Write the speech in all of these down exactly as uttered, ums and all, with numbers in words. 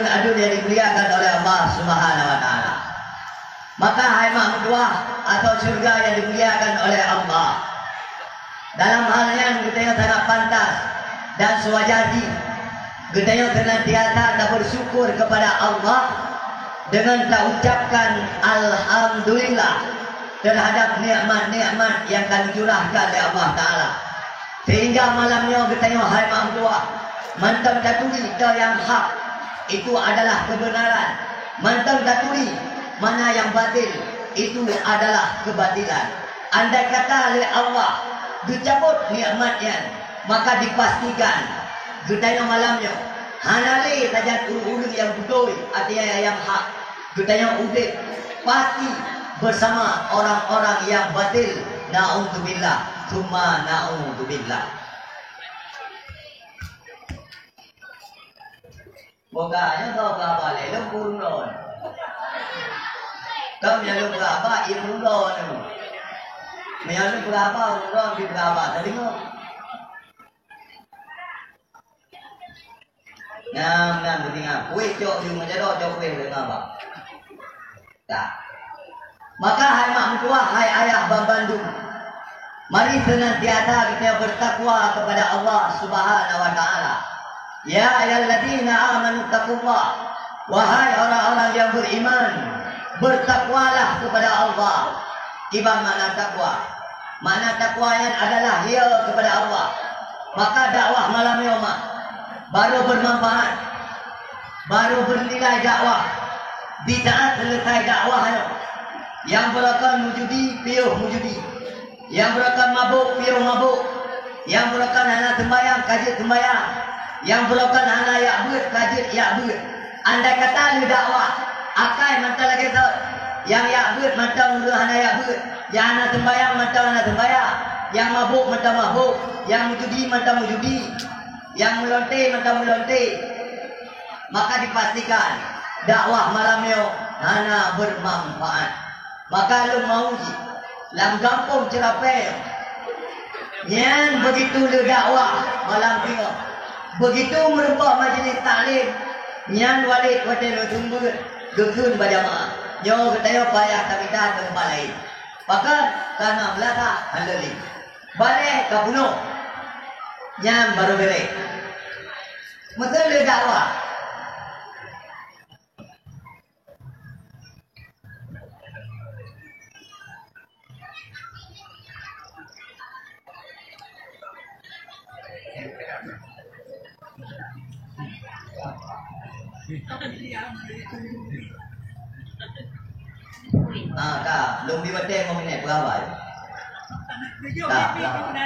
Adun yang dimuliakan oleh Allah Subhanahu wa Taala. Maka hai mak meutuah atau syurga yang dimuliakan oleh Allah. Dalam hal nyan geutanyoe sangat pantas dan sewajar jih geutanyoe senantiasa tabersyukur kepada Allah dengan taucapkan alhamdulillah terhadap nikmat-nikmat yang ka geucurahkan lé Allah Taala. Sehingga malam nyoe geutanyoe hai mak meutuah mantong taturi toh nyang hak, itu adalah kebenaran. Mantong taturi mana nyang batil, itu adalah kebatilan. Andai kata lé Allah geucabot nikmat nyan, maka dipastikan geutanyoe malam nyoe hana lé sajan ureuëng-ureuëng nyang beutôi, artinya nyang hak. Geutanyoe udeb pasti bersama orang-orang yang batil. Naudzubillah, summa naudzubillah. Boga nyoe soe peuraba lé lôn peurunoe. Kam nyang lôn peuraba, ie peurunoe nyoe. Meunyoe lôn peuraba, peurunoe di peuraba teudeungoe. Nyang nan geutinggai, kueh cok di meujadok, cok kueh di ngaba. Ka. Maka hai mak meutuah, hai ayah banmandum, mari senantiasa kita bertakwa kepada Allah Subhanahu wa Taala. Ya ayyuhalladzina amanu taqullah, wahai orang-orang yang beriman, bertakwalah kepada Allah. Iban makna takwa. Makna takwa nyan adalah hiya kepada Allah. Maka dakwah malam nyoe mah baru bermanfaat, baru bernilai dakwah di saat selesai dakwah nyoe. Nyang beurokon meujudi, piôh meujudi. Nyang beurokon mabôk, piôh mabôk. Nyang beurokon hana seumbayang, ka jeuet seumbayang. Nyang beurokon hana jak beuet, ka jeuet jak beuet. Andai kata lheueh dakwah, akai mantong lagée thon. Nyang jak beuet mantong ureuëng hana jak beuet, nyang hana seumbayang mantong hana seumbayang, nyang mabôk mantong mabôk, nyang meujudi mantong meujudi, nyang meulonte mantong meulonte, maka dipastikan dakwah malam nyoe hana bermanfaat. Maka lôn mawöt jih lam gampông Ceurapée nyan, begitu lheueh dakwah malam teungoh, begitu meurumpok majelis taklim nyan, walét watée lôn seumeubeuet geukheun bak jamaah, nyoe geutanyoe payah tamita teumpat laén. Pakon? Kana meulasah hana lé. Balée ka peunoh, nyan barô béreh. Meuteun lé dakwah. Ah, ka, lôn bi watée ngon minèe peugawai. Ka, peugawai.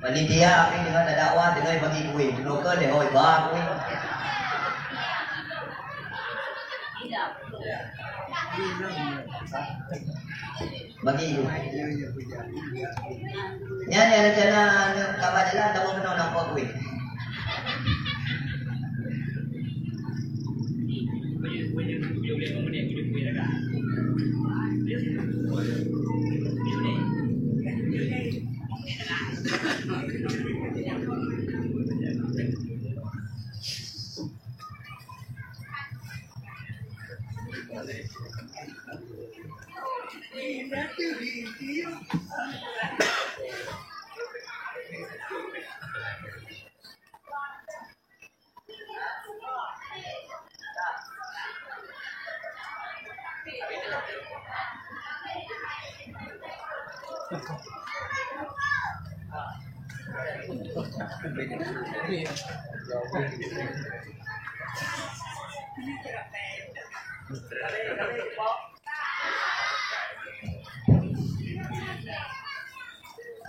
Panitia api dengan terdakwa dengan bagi kuih. Bukan deh, hoi, bah kuih. Bagi kuih. Nyan, nyan rencana kabar jalan, tak mau kena nampak kuih.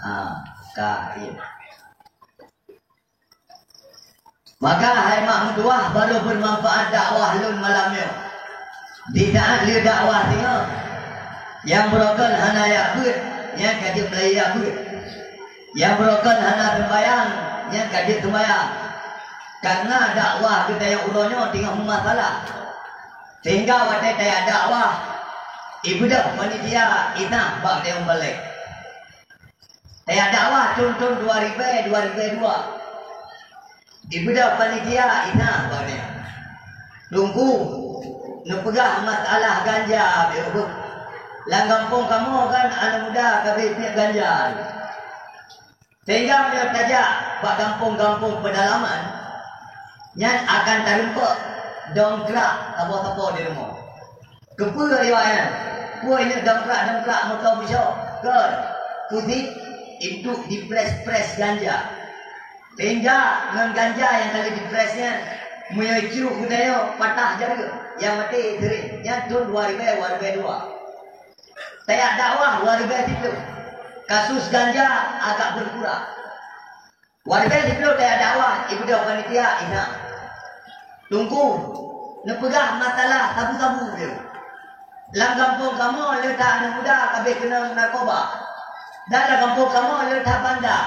Ah, ka, iya. Maka hai mak meutuah, barô beumanfaat dakwah lôn malam nyoe. Di saat lheueh dakwah singoh, nyang beurokon hana jak beuet, nyan ka jeuet meulayeue jak beuet. Nyang beurokon hana seumbayang, nyan ka jeuet seumbayang. Karena dakwah geutanyoe uroe nyoe teungoh meumasalah. Sehingga watée tajak dakwah, ibeudôh panitia inah bak geutanyoe mubalek. Tajak dakwah thon-thon dua ribèe, dua ribèe dua. Ibeudôh panitia, inan bak nyan. Teungku, neupeugah masalah ganja, beuh. Lam gampông kamoe kan aneuk muda ka abéh piep ganja. Sehingga meunyoe tajak bak gampông-gampông peudalaman, nyan akan tarumpok dongkrak sapo-sapo di rumoh. Keupeue ayat nyan? Peue ingat dongkrak-dongkrak moto beusoe? Kon, keu sit untuk diprès-près ganja. Sehingga ngon ganja nyang ka lheueh diprès nyan, meunyoe icrok geutanyoe patah jareuk, nyang maté seuréh. Nyan thon dua ribèe, dua ribèe dua. Tajak dakwah dua ribèe siplôh. Kasus ganja agak berkurang. Dua ribèe siplôh tajak dakwah, ibeudôh panitia, inan. Teungku, neupeugah masalah sabu-sabu, beuh. Lam gampông kamoe le that aneuk muda ka abéh keunong narkoba. Dan lam gampông kamoe le that banda.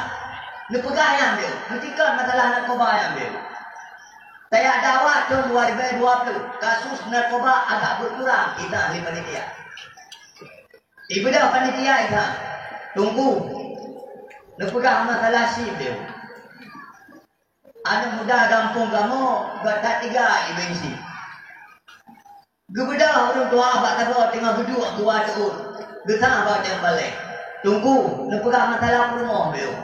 Neupeugah nyan, beuh. Meutikot masalah narkoba nyan, beuh. Tajak dakwah thon dua ribèe dua plôh, kasus narkoba agak berkurang, inan lé panitia. Ibeudôh panitia, inan. Teungku, neupeugah masalah sim, beuh. Aneuk muda gampông kamoe gata tiga ibenci. Geubeudôh ureueng tuha bak sagoe teungoh geuduek dua teuôt, geusah bak nyang balèe. Teungku, neupeugah masalah peurumoh, beuh.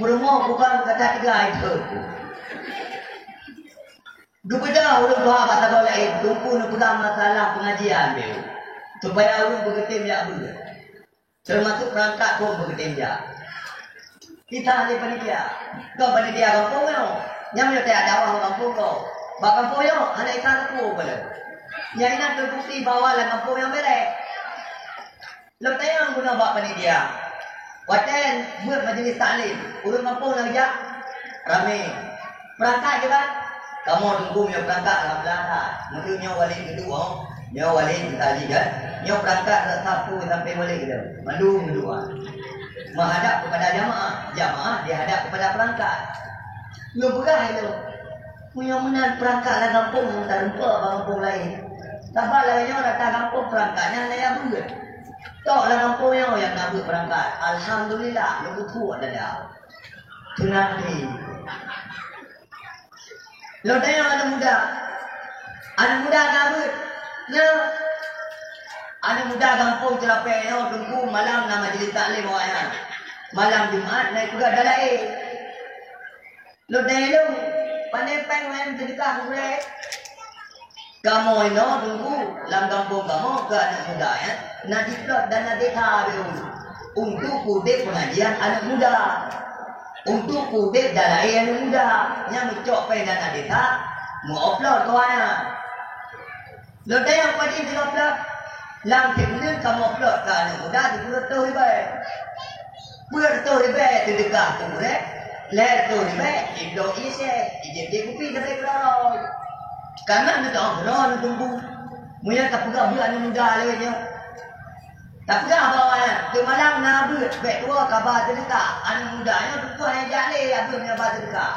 Peurumoh bukon gata tiga itheun. Geubeudôh ureueng tuha bak sagoe laén, Teungku, neupeugah masalah pengajian, beuh. Supaya ureueng beugeutem jak beuet. Teumasuk peurangkat phôn beugeutem jak. Inan lé panitia. Kon panitia gampông nyoe. Nyang meunyoe tajak dakwah bak gampông nyoe. Bak gampông nyoe, hana inan sapeue pih. Nyang inan teubukti bahwa lam gampông nyoe bèrèh. Lôn tanyong bunoe bak panitia. Watèe beuet majlis taklim, ureueng gampông na geujak? Ramé. Peurangkat kiban? Kamoe Teungku meunyoe peurangkat alhamdulillah that. Meuteumé nyoe walét geuduek, oh. Nyoe walét tadi kan. Nyoe peurangkat rot sapu sampoe walét geuduek. Mandum geuduek. Menghadap kepada jamaah, jamaah dihadap kepada peurangkat. Lôn peugah ilôn. Meunyoe meunan peurangkat lam gampông nyang tarumpok bak gampông laén. Sabab lagèe nyoe rata gampông peurangkat nyan na nyang beuet. Tok lam gampông nyoe nyang na beuet peurangkat. Alhamdulillah, lôn peubuet dada. Teunang pih. Lôn tanyong aneuk muda. Aneuk muda na beuet? Na. Aneuk muda gampông Ceurapèe nyoe Teungku malam na majlis taklim awaknyan. Malam Jumat na ipeugah dalaé. Lôn tanyong lôn, pane péng meu'en seudeukah keu gurèe? Kamoe inoe Teungku, lam gampông kamoe keu aneuk muda nyan, na jiplot dana desa beuh untuk peuudép pengajian aneuk muda. Untuk peuudép dalaé aneuk muda, nyan meucok péng dana desa, meu-upload keu awaknyan. Lôn tanyong padum sigoe plot, lam sibuleuen kamoe plot keu aneuk muda sikureueng reutôh ribèe. Peuet reutôh ribèe seudeukah keu gurèe, lhèe reutôh ribèe jibloe ié sè, ijép-jép kupi sabe keudroe. Karena neuteu'oh droe neuteumbu. Meunyoe tapeugah beuet aneuk muda lagèe nyoe, tapeugah bahwa teumalam na beuet, bèk tuwoe kaba seudeukah. Aneuk muda nyoe tutoe hai jak lé abeuet nyoe ba seudeukah.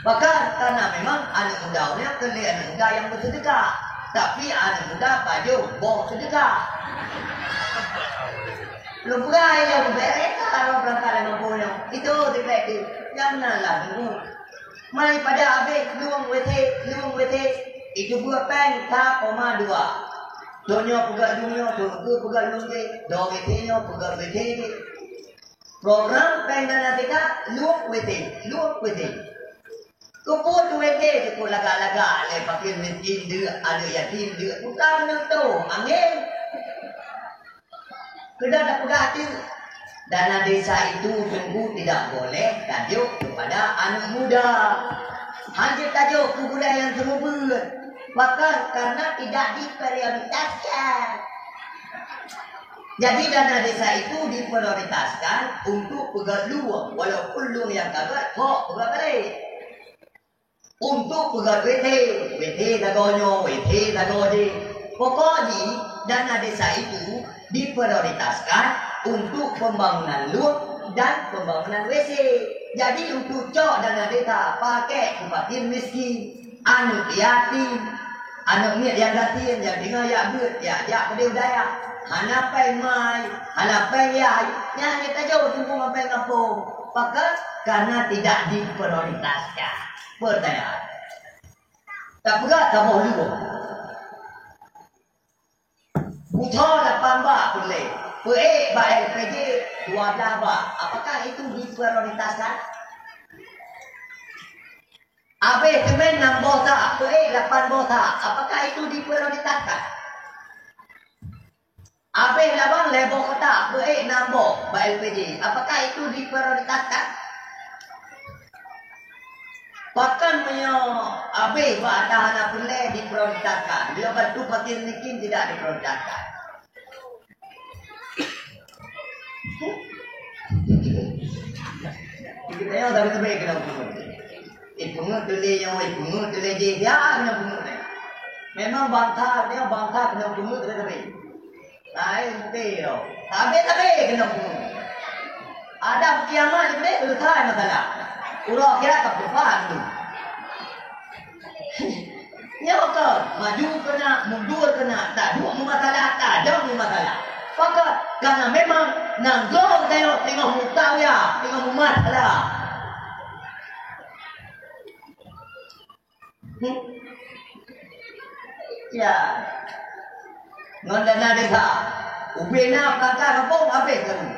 Bahkan karena memang aneuk muda nyoe keu lé aneuk muda nyang beuseudeukah, tapi aneuk muda pajoh boh seudeukah. Lôn peugah ilôn bèk reka lôn peurangkat lam gampông nyoe. Itu sikrek tu. Nyang meunan lah nunggu. Mai pada abéh lueng W C, lueng W C. Itu buet péng sa koma dua. Donya peugah lueng nyoe, donya peugah lueng jih. Dua W C nyoe peugah W C jih. Program péng dana desa lueng W C, lueng W C. Keupeue tu W C teupeu lagak-lagak lé fakir miskin, deuk aneuk yatim, deuk tukang neutôh angén. Keudah tapeugah teuk, dana desa itu sungguh tidak boleh tajok kepada anak muda. Hana tajok keu gurèe nyang seumeubeuet, bahkan karena tidak diprioritaskan. Jadi dana desa itu diprioritaskan untuk peugöt lueng, walaupun lueng nyang ka gèt hok peugöt balek. Untuk peugöt W C, W C sagoe nyoe, W C sagoe jih. Pokok jih, dana desa itu diprioritaskan untuk pembangunan lueng dan pembangunan W C. Jadi, untuk cok dana desa, pakai keu fakir miskin, aneuk yatim. Aneuk miet nyang gasien, nyang deungoe jak beuet, jak, jak keudeh u dayah. Hana péng mai, hana péng yai, nyan nyang tajok teungku ngon péng gampông. Pakon? Karena tidak diprioritaskan. Pertanyaan. Tapeugah saboh lubong. Butho lapan bak peureulée, peuék bak L P J dua belas bak. Apakah itu diprioritaskan? Abéh seumén nam boh sak, peuék lapan boh sak. Apakah itu diprioritaskan? Abéh labang lhée boh kotak, peuék nam boh bak L P J. Apakah itu diprioritaskan? Pakon meunyoe abéh bak ata hana peureulée diprioritaskan, meunyoe bantu fakir miskin tidak diprioritaskan? Geutanyoe sabe-sabe keunong pungo. Eh, pungo tuléh nyoe, eh, pungo tuléh jih, ya, keunong pungo. Memang bansa, dia bansa keunong pungo sabe-sabe. Laén meuté lom. Sabe-sabe keunong pungo. Adak kiamat jih, selesai masalah. Uroe akhirat ka peupah tu. Nyoe kon, maju keunan, mundur keunan, taduek meumasalah, tajam meumasalah. Pakon? Karena memang nanggroe geutanyoe teungoh meusawa, teungoh meumasalah. Hmm? Ya. Ngon dana desa. Ubé na peulangka gampông habéh karu.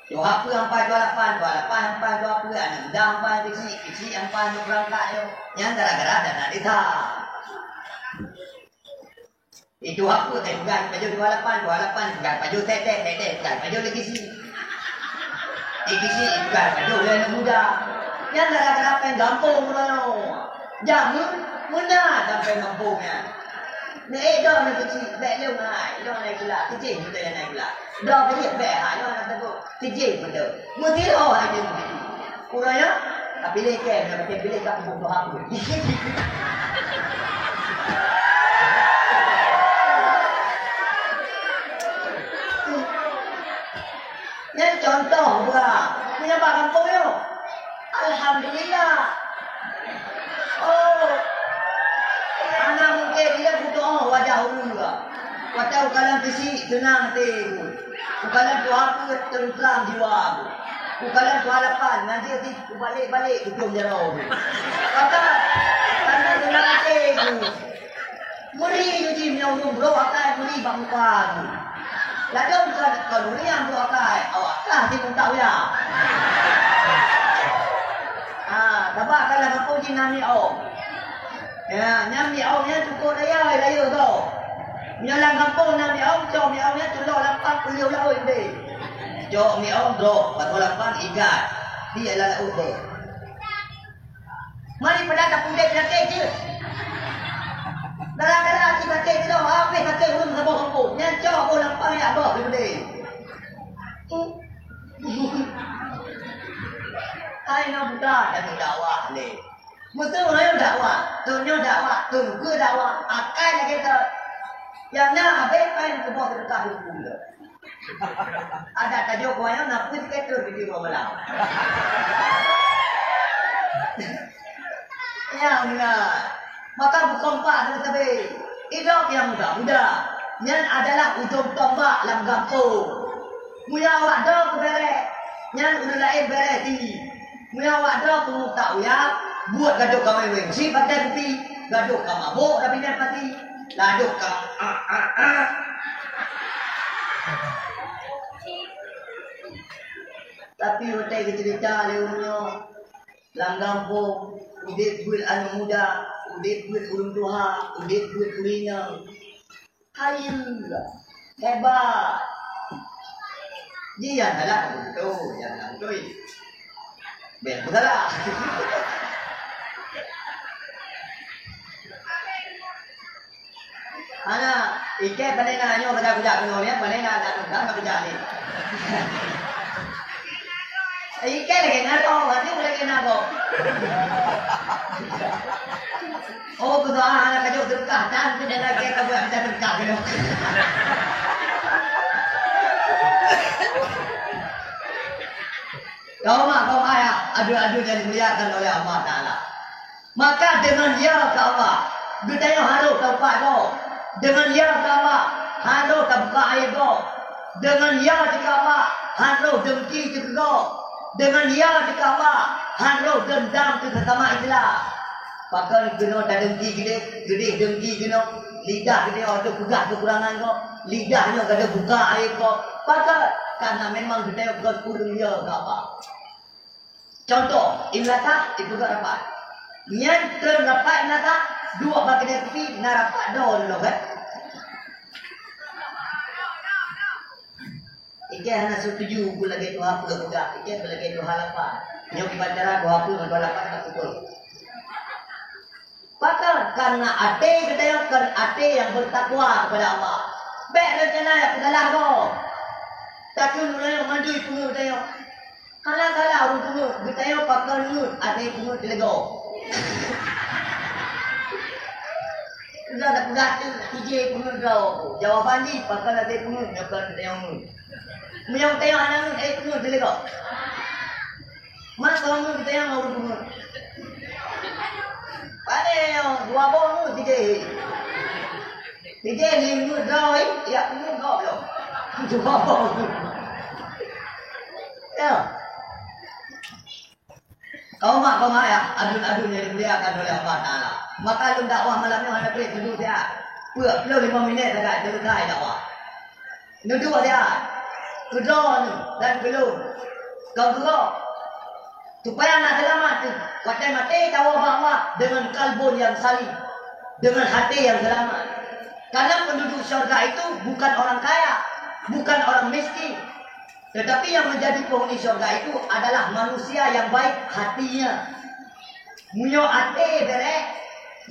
Tuha peue ampai tuha lapan, tuha lapan ampai tuha peue, aneuk muda ampai keuchik, keuchik ampai aneuk peulangka nyoe. Nyan gara-gara dana desa. Itu hak peue teuh peugah pajoh dua lapan, dua lapan peugah pajoh teh teh, teh teh peugah pajoh lagi si. Lagi si peugah pajoh lé aneuk muda. Nyan gara-gara péng gampông uroe nyoe. Jameun meunan sampoe gampông nyan. Neuék droe aneuk keuchik, bèk lé ngai, droe aneuk gula, teujéh beutôi aneuk gula. Droe keuchik bèk hai, droe aneuk teungku, teujéh beutôi. Meusidroe hai jeuet. Uroe nyoe, tapiléh kèe, nyoe tapiléh ka peubuet doha pun. Nyan contoh, beuh. Meunyoe bak gampông nyoe. Alhamdulillah. Oh. Hana mungken ilèe kudoa wajah ureueng ka. Watèe ukalon keuchik, seunang até ku. Ukalon tuha peuet, teuntram jiwa ku. Ukalon tuha lapan, ngaji di Kubalek-balek keupeue jaroe. Kata, tanda geulah até ku. Meuri ju jih meunyoe ureueng brok akai meuri bak muka ku. Ladôm kon, kon ureueng nyang brok akai, awak kah di muntah uya. Ah, sabab kalau gampông jih na miong. Ya, nyan miong nyan cukôp raya, raya gob. Nyoe lam gampông na miong, cok miong nyan tulok lapang peuleueh laôt deh. Cok miong droe, bak lapang igat. Di lam laôt beuh. Mari pada tak pundek sakét je. Gara-gara si sakét je dah habéh sakét ureueng saboh gampông. Nyan cok boh lapang yak boh di beudé. Hai na buta dan dakwah lé. Meuteumé dakwah, tunyok dakwah, tunggu dakwah, akai lagèe tu. Nyang na habéh paen keuboh teuka huköm tu. Ada tajok buah nyang na pun sikét tu di dua belah. Nyang na. Maka bukon pat sabe-sabe. Idop nyang muda-muda. Nyan adalah ujong tombak lam gampông. Meunyoe awak droe keubeureh, nyan ureueng laén beureh di. Meunyoe awak droe peumutak uya, buet gadôh ka meweng cit batèe kupi, gadôh ka mabôk rabinan pati, ladôh ka a, a, a. Tapi watèe geuceurita lé ureueng nyoe, lam gampông, udép beuet aneuk muda, udép beuet ureueng tuha, udép beuet ureueng inong. Hayeue, hebat. Jih nyang salah beutôi, nyang salah beutôi. Bèk peusalah. Hana, ikei paléng na nyoe keuja-keuja keunoe nyan, paléng na, na, na, na keuja ni. Ikei lagèe na roh, hati lagèe na roh. Oh, keudoa hana kajok seudeukah, tan keu dana keu kabuat mita seudeukah keu. Kaum mak, kaum ayah, aduen-aduen nyang dimuliakan oleh Allah Taala. Maka deungon ya keu Allah, Geutanyoe harôh tabuka gob. Deungon ya teuka bak, harôh tabuka aéb gob. Deungon ya teuka bak, harôh deungki teukeugok. Deungon ya teuka bak, harôh deundam keu sesama Islam. Pakon keunoe tadeungki geudeh, geudeh deungki keunoe, lidah geutanyoe harôh peugah keukurangan gob, lidah nyoe gadôh buka aéb gob. Pakon? Karena memang geutanyoe kon ureuëng ya teuka bak. Contoh, i meunasah, i peugah rapat. Nyan treun rapat meunasah, duek bak keude kupi, na rapat droe lom, kan? Ikei hana setuju peue lagée tuha peugah, ikei peue lagée tuha lapan. Nyoe kiban cara tuha peue ngon tuha lapan ka pukul. Pakon? Karena até geutanyoe kon até nyang bertakwa kepada Allah. Bék rencana nyang peusalah gob. Takheun ureuëng nyang mandui peungeuh geutanyoe. Hana salah ureuëng peungeuh, geutanyoe pakon ngeuet, até peungeuet teuleugok. Sudah tapeugah tu, tijé peungeuet droe. Jawaban jih, pakon até peungeuet, nyoe kon geutanyoe ngeuet. Meunyoe geutanyoe hana ngeuet, até peungeuet teuleugok. Masa ngeuet geutanyoe ngon ureuëng peungeuet. Padahai nyoe dua boh ngeuet tijé. Tijé lheueh ngeuet droe, ya peungeuet gob lom. Dua boh ngeuet. Ya. Kaum mak, kaum ayah, aduen-aduen nyang dimuliakan oleh Allah Taala. Maka lôn dakwah malam nyoe hana treb, neuduek siat. Peuet ploh limong minét sagai selesai dakwah. Neuduek siat. Keudroe nyoe dan keulôn. Kon keudroe. Supaya na seulamat tu, watée maté tawoe bak Allah deungon kalbun nyang salim, deungon até nyang seulamat. Karena penduduk syurga itu bukan orang kaya, bukan orang miskin. Tetapi yang menjadi penghuni syurga itu adalah manusia yang baik hatinya. Meunyoe até bérék,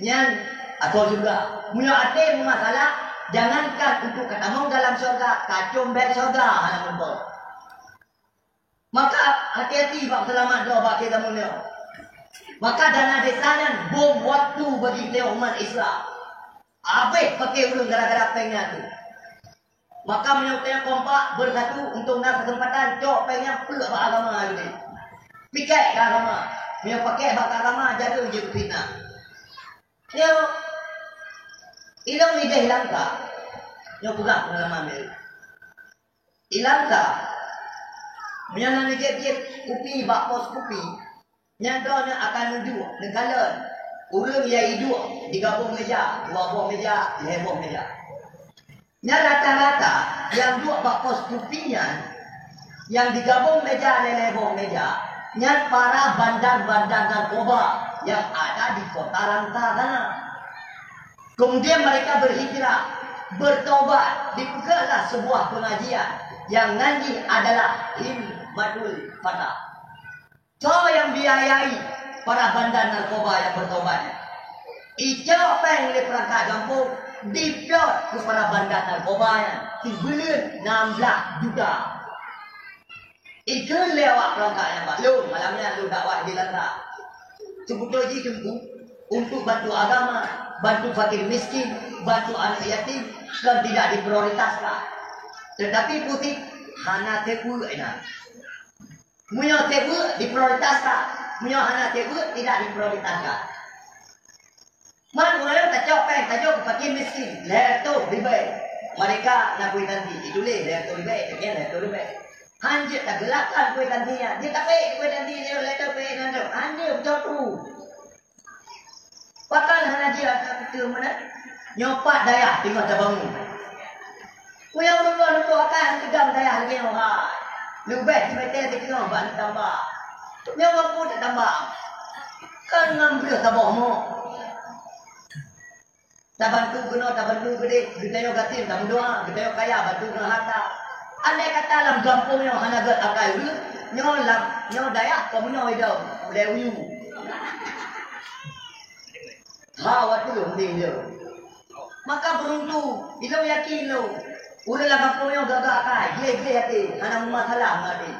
nyan asoe syurga. Meunyoe até meumasalah, jangankan untuk katamong dalam syurga, kacom bak syurga hana meurumpok. Maka hati-hati bak seulamat droe bak akhé zaman nyoe. Maka dana desa nyan bom waktu bagi teuh umat Islam. Habéh paké ureuëng gara-gara péng nyan tu. Maka meunyoe teuh kompak bersatu untuk na kesempatan cok péng nyan peuet bak agama lagée. Pikai keu agama. Meunyoe paké bak agama, jaga jeuet fitnah. Nyoe, ilong ideh Langka. Nyoe peugah peungalaman lé. Ilangka, meunyoe na neujieb-jieb kupi bak pos kupi, nyan droeneuh akan neuduek, neukalon. Ureuëng nyang iduek digabong meja, dua boh meja, lhée boh meja. Nyan rata-rata nyang duek bak pos kupi nyan, nyang digabong meja lhée-lhée boh meja, nyan para bandar-bandar narkoba nyang ada di kota Langka sana. Kemudian mereka berhijrah, bertobat, dibukalah sebuah pengajian yang nan jih adalah Himmatul Fatah. Soe nyang biayai para bandar narkoba nyang bertobat nyan? Icok péng lé perangkat gampông, diplot keu para bandar narkoba nyan, sibuleuen nam blaih juta. Ikheun lé awak peurangkat nyang bak lôn, malam nyan lôn dakwah di Langka. Seubeutôi jih teungku, untuk bantu agama, bantu fakir miskin, bantu aneuk yatim, kan tidak diprioritaskan. Tetapi putik hana teupeue inan. Meunyoe teupeue diprioritaskan, meunyoe hana teupeue tidak diprioritaskan. Man ureuëng tacok péng tajok keu fakir miskin, lhée reutôh ribée. Mereka na kwitansi, ituléh lhée reutôh ribée, teuken lhée reutôh ribée. Han jeuet tageulakkan kwitansi nyan, jeuet tapék kwitansi lhée reutôh ribée nyan, han jeuet meucok tu. Pakon hana jeuet ata kuteue meunan? Nyoe pat dayah teungoh tabangun. Kuyang lulus lubôh akai hana teugam dayah lagée nyoe hai. Leubeh simeter siteungoh bak neutamba. Nyoe mampu tatamba. Kan ngon breueh saboh mok. Tabantu keunoe, tabantu keudeh, geutanyoe gasien tameudoa, geutanyoe kaya bantu ngon harta. Andai kata lam gampông nyoe hana gét akai ureuëng, nyoe lam, nyoe dayah kon meunyoe idong, ulée uyu. Ha, watée lôn deh lôn. Maka beuruntung, ilôn yakin lôn. Ureuëng lam gampông nyoe gagah akai, gleh-gleh até, hana meumasalah ngon até.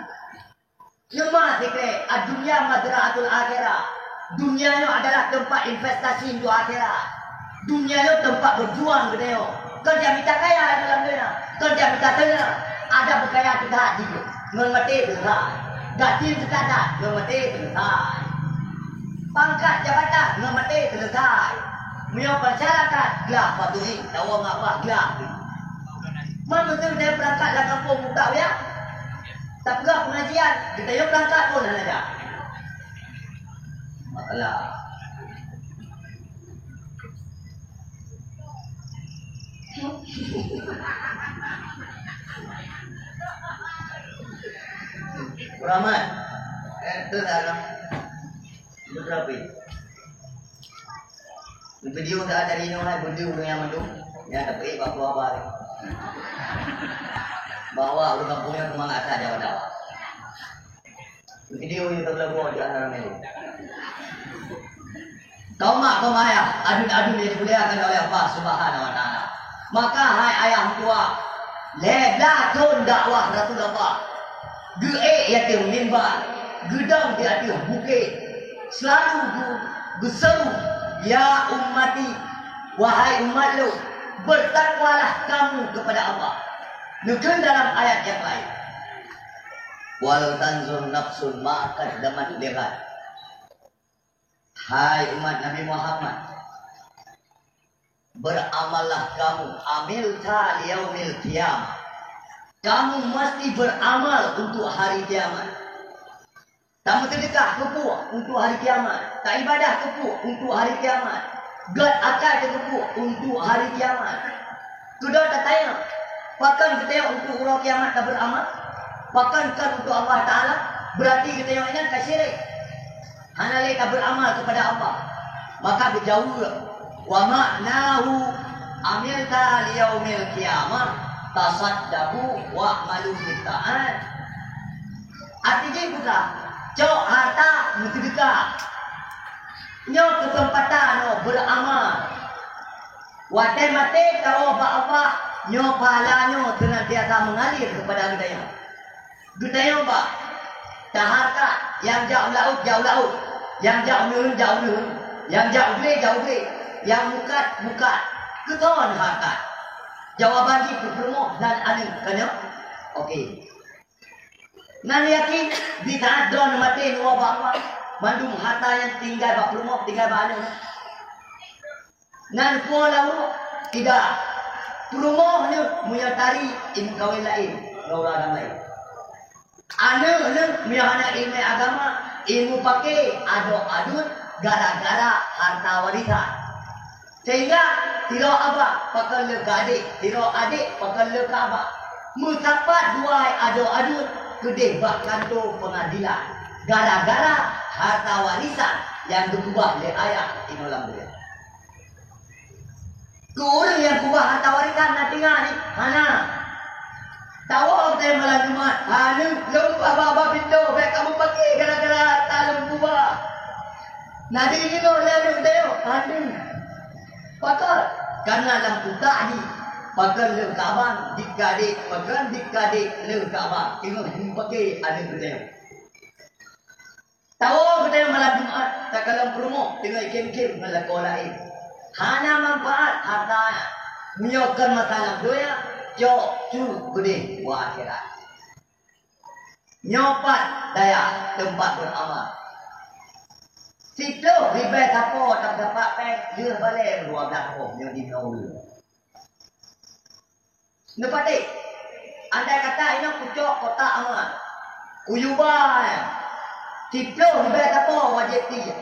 Teuma sikrék, ad-dunya mazra'atul akhirah. Dunia nyoe adalah teumpat investasi untuk akhirat. Dunia nyoe teumpat beujuang geutanyoe. Kon jak mita kaya dalam dunia, kon jak mita teungoh. Ada beukaya teuka jih, ngon maté selesai. Gaji teuka that, ngon maté selesai. Pangkat jabatan, ngon maté selesai. Meunyoe masyarakat glah paturi, tawoe ngon bah glah. Man beutôi geutanyoe beurangkat lam gampông buka uyak. Tapeugah pengajian, geutanyoe beurangkat pun hana jak. Masalah. Rahmat. Eh, tu dah lah. Beutôi. Video dah dari nyoe hai benda ureueng nyang mandum. Nyang dapat bak keluar bahwa ureueng kampung nyoe memang asal Jawa Dawa. Video nyoe tak boleh buat di antara melu. Kaum mak, kaum ayah, adun-adun yang dimuliakan oleh Allah Subhanahu wa Taala. Maka hai ayah mentua, lhèe blah thôn dakwah Rasulullah. Geuék i ateueh mimbar, geudong di ateueh bukét, seulalu geu-, geuseru, "Ya ummati, wahai umat lôn, bertakwalah kamu kepada Allah." Neukheun dalam ayat nyang laén, "Wal tanzur nafsun ma qaddamat lighad." Hai umat Nabi Muhammad, beramallah kamu, amilta liyaumil qiyamah. Kamu mesti beramal untuk hari kiamat. Tameuseudeukah keu peue untuk hari kiamat. Taibadah keu peue untuk hari kiamat. Gét akai keu peue untuk hari kiamat. Keudroe tatanyong, pakon geutanyoe untuk uroe kiamat taberamal? Pakon kon untuk Allah Taala? Beurati geutanyoe nyan ka syirik. Hana lé taberamal kepada Allah. Maka geujaweueb, "Wa ma'nahu amilta liyaumil qiyamah, tasaddaqu wa'malu fit ta'at." Arti jih peugah, cok harta meuseudeukah. Nyoe keuseumpatan nyoe beramal. Watèe maté tawoe bak Allah, nyoe pahala nyoe seunantiasa meungalir keupada geutanyoe. Geutanyoe bak tahareukat, nyang jak u laôt, jak u laôt, nyang jak u neuen, jak u neuen, nyang jak u glé, jak u glé, nyang mukat, mukat. Keu soe neuhareukat? Jawaban jih keu peurumoh dan aneuk, ka nyoe? Oke. Nan yakin, di saat droeneuh maté neuwoe bak Allah, mandum harta nyang tinggai bak peurumoh, tinggai bak aneuk. Nan po lam ruh, tidak. Peurumoh nyoe meunyoe tari, imeukawen laén, ngon ureueng agam laén. Aneuk nyoe meunyoe hana ileumèe agama, imeupake adoe aduen gara-gara harta warisan. Sehingga sidroe abang pakon le keu adék, sidroe adék pakon le keu abang. Meusapat dua adoe aduen keudeh bak kantô peungadilan gara-gara harta warisan nyang geukeubah lé ayah inoe lam buleuen. Keu ureueng nyang keubah harta warisan na tinggai? Hana. Tawoe teuh malam Jumat, aneuk lôn haba-haba pintoe, bèk kamoe pake gara-gara harta lôn keubah. Na di jinoe lé aneuk teuh, aneuk. Pakon? Karena lam utak jih, pakon le keu abang, di keu adék, pakon di keu adék, le keu abang. Teungoh jipake aneuk teuh. Tawoe geutanyoe malam Jumat, takalon peurumoh teungoh ikhém-khém ngon lakoe laén. Hana manfaat harta nyan. Meunyoe kon masa lam donya, cok su keudeh u akhirat. Nyoe pat dayah teumpat beramal. Siplôh ribèe sapo tasapat péng lheueh balèe dua blah boh nyoe di nyoe. Neupatéh, andai kata inoe kucok kotak amal, kuyuba, eh, siplôh ribèe sapo wajéb tie.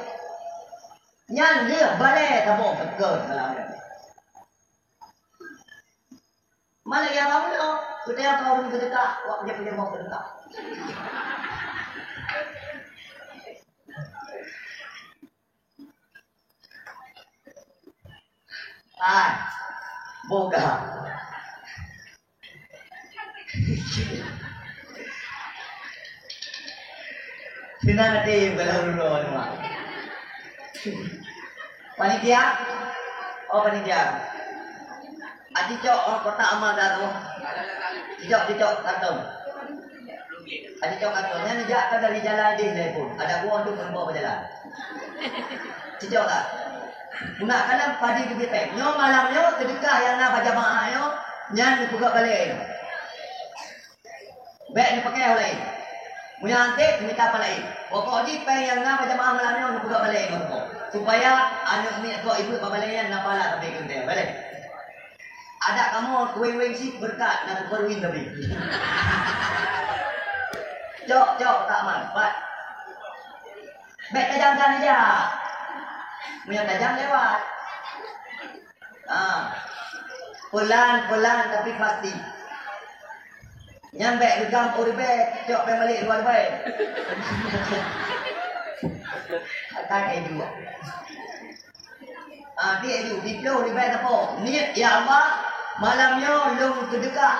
Nyan lheueh balèe saboh teukeue malam nyoe. Malah nyang ka meunoe, geutanyoe ka ureueng seudeukah, wak peujeuet-peujeuet boh seudeukah. Hai, boga. Sinan até bala uroe nyoe. Panitia? Oh, panitia. Aci cok, oh, kotak amal dah tu. Cicok, cicok, kantong. Aci cok kantong. Nyan jak ka dari jalan deh lé pun. Ada buah tu pun bawa jalan. Cicok tak? Guna kalam padi tu bipeng. Nyoe malam nyoe, seudeukah nyang na bak jamaah nyoe, nyan neupeugah balèe nyoe. Bèk neupakai ho laén. Meunyoe hanté, mita pah laén. Pokok jih péng nyang na bak jamaah malam nyoe neupeugah balèe ngon pokok. Supaya aneuk miet kok ibu bak balai nyan na pahala tapi keu teuntèe, balai. Adak kamoe weng-weng cit beureukat na tupeurwin tapi. Cok, cok, tak man, pat. Bèk tajam-tajam aja. Meunyo tajam lewat. Ha. Pelan-pelan tapi pasti. Nyan bèk geugam u ribèe, cok pèng balek luwa ribèe. Akan édu. Ah, di édu, di ploh ribèe teupeu. Niet, "Ya Allah, malam nyoe lôn seudeukah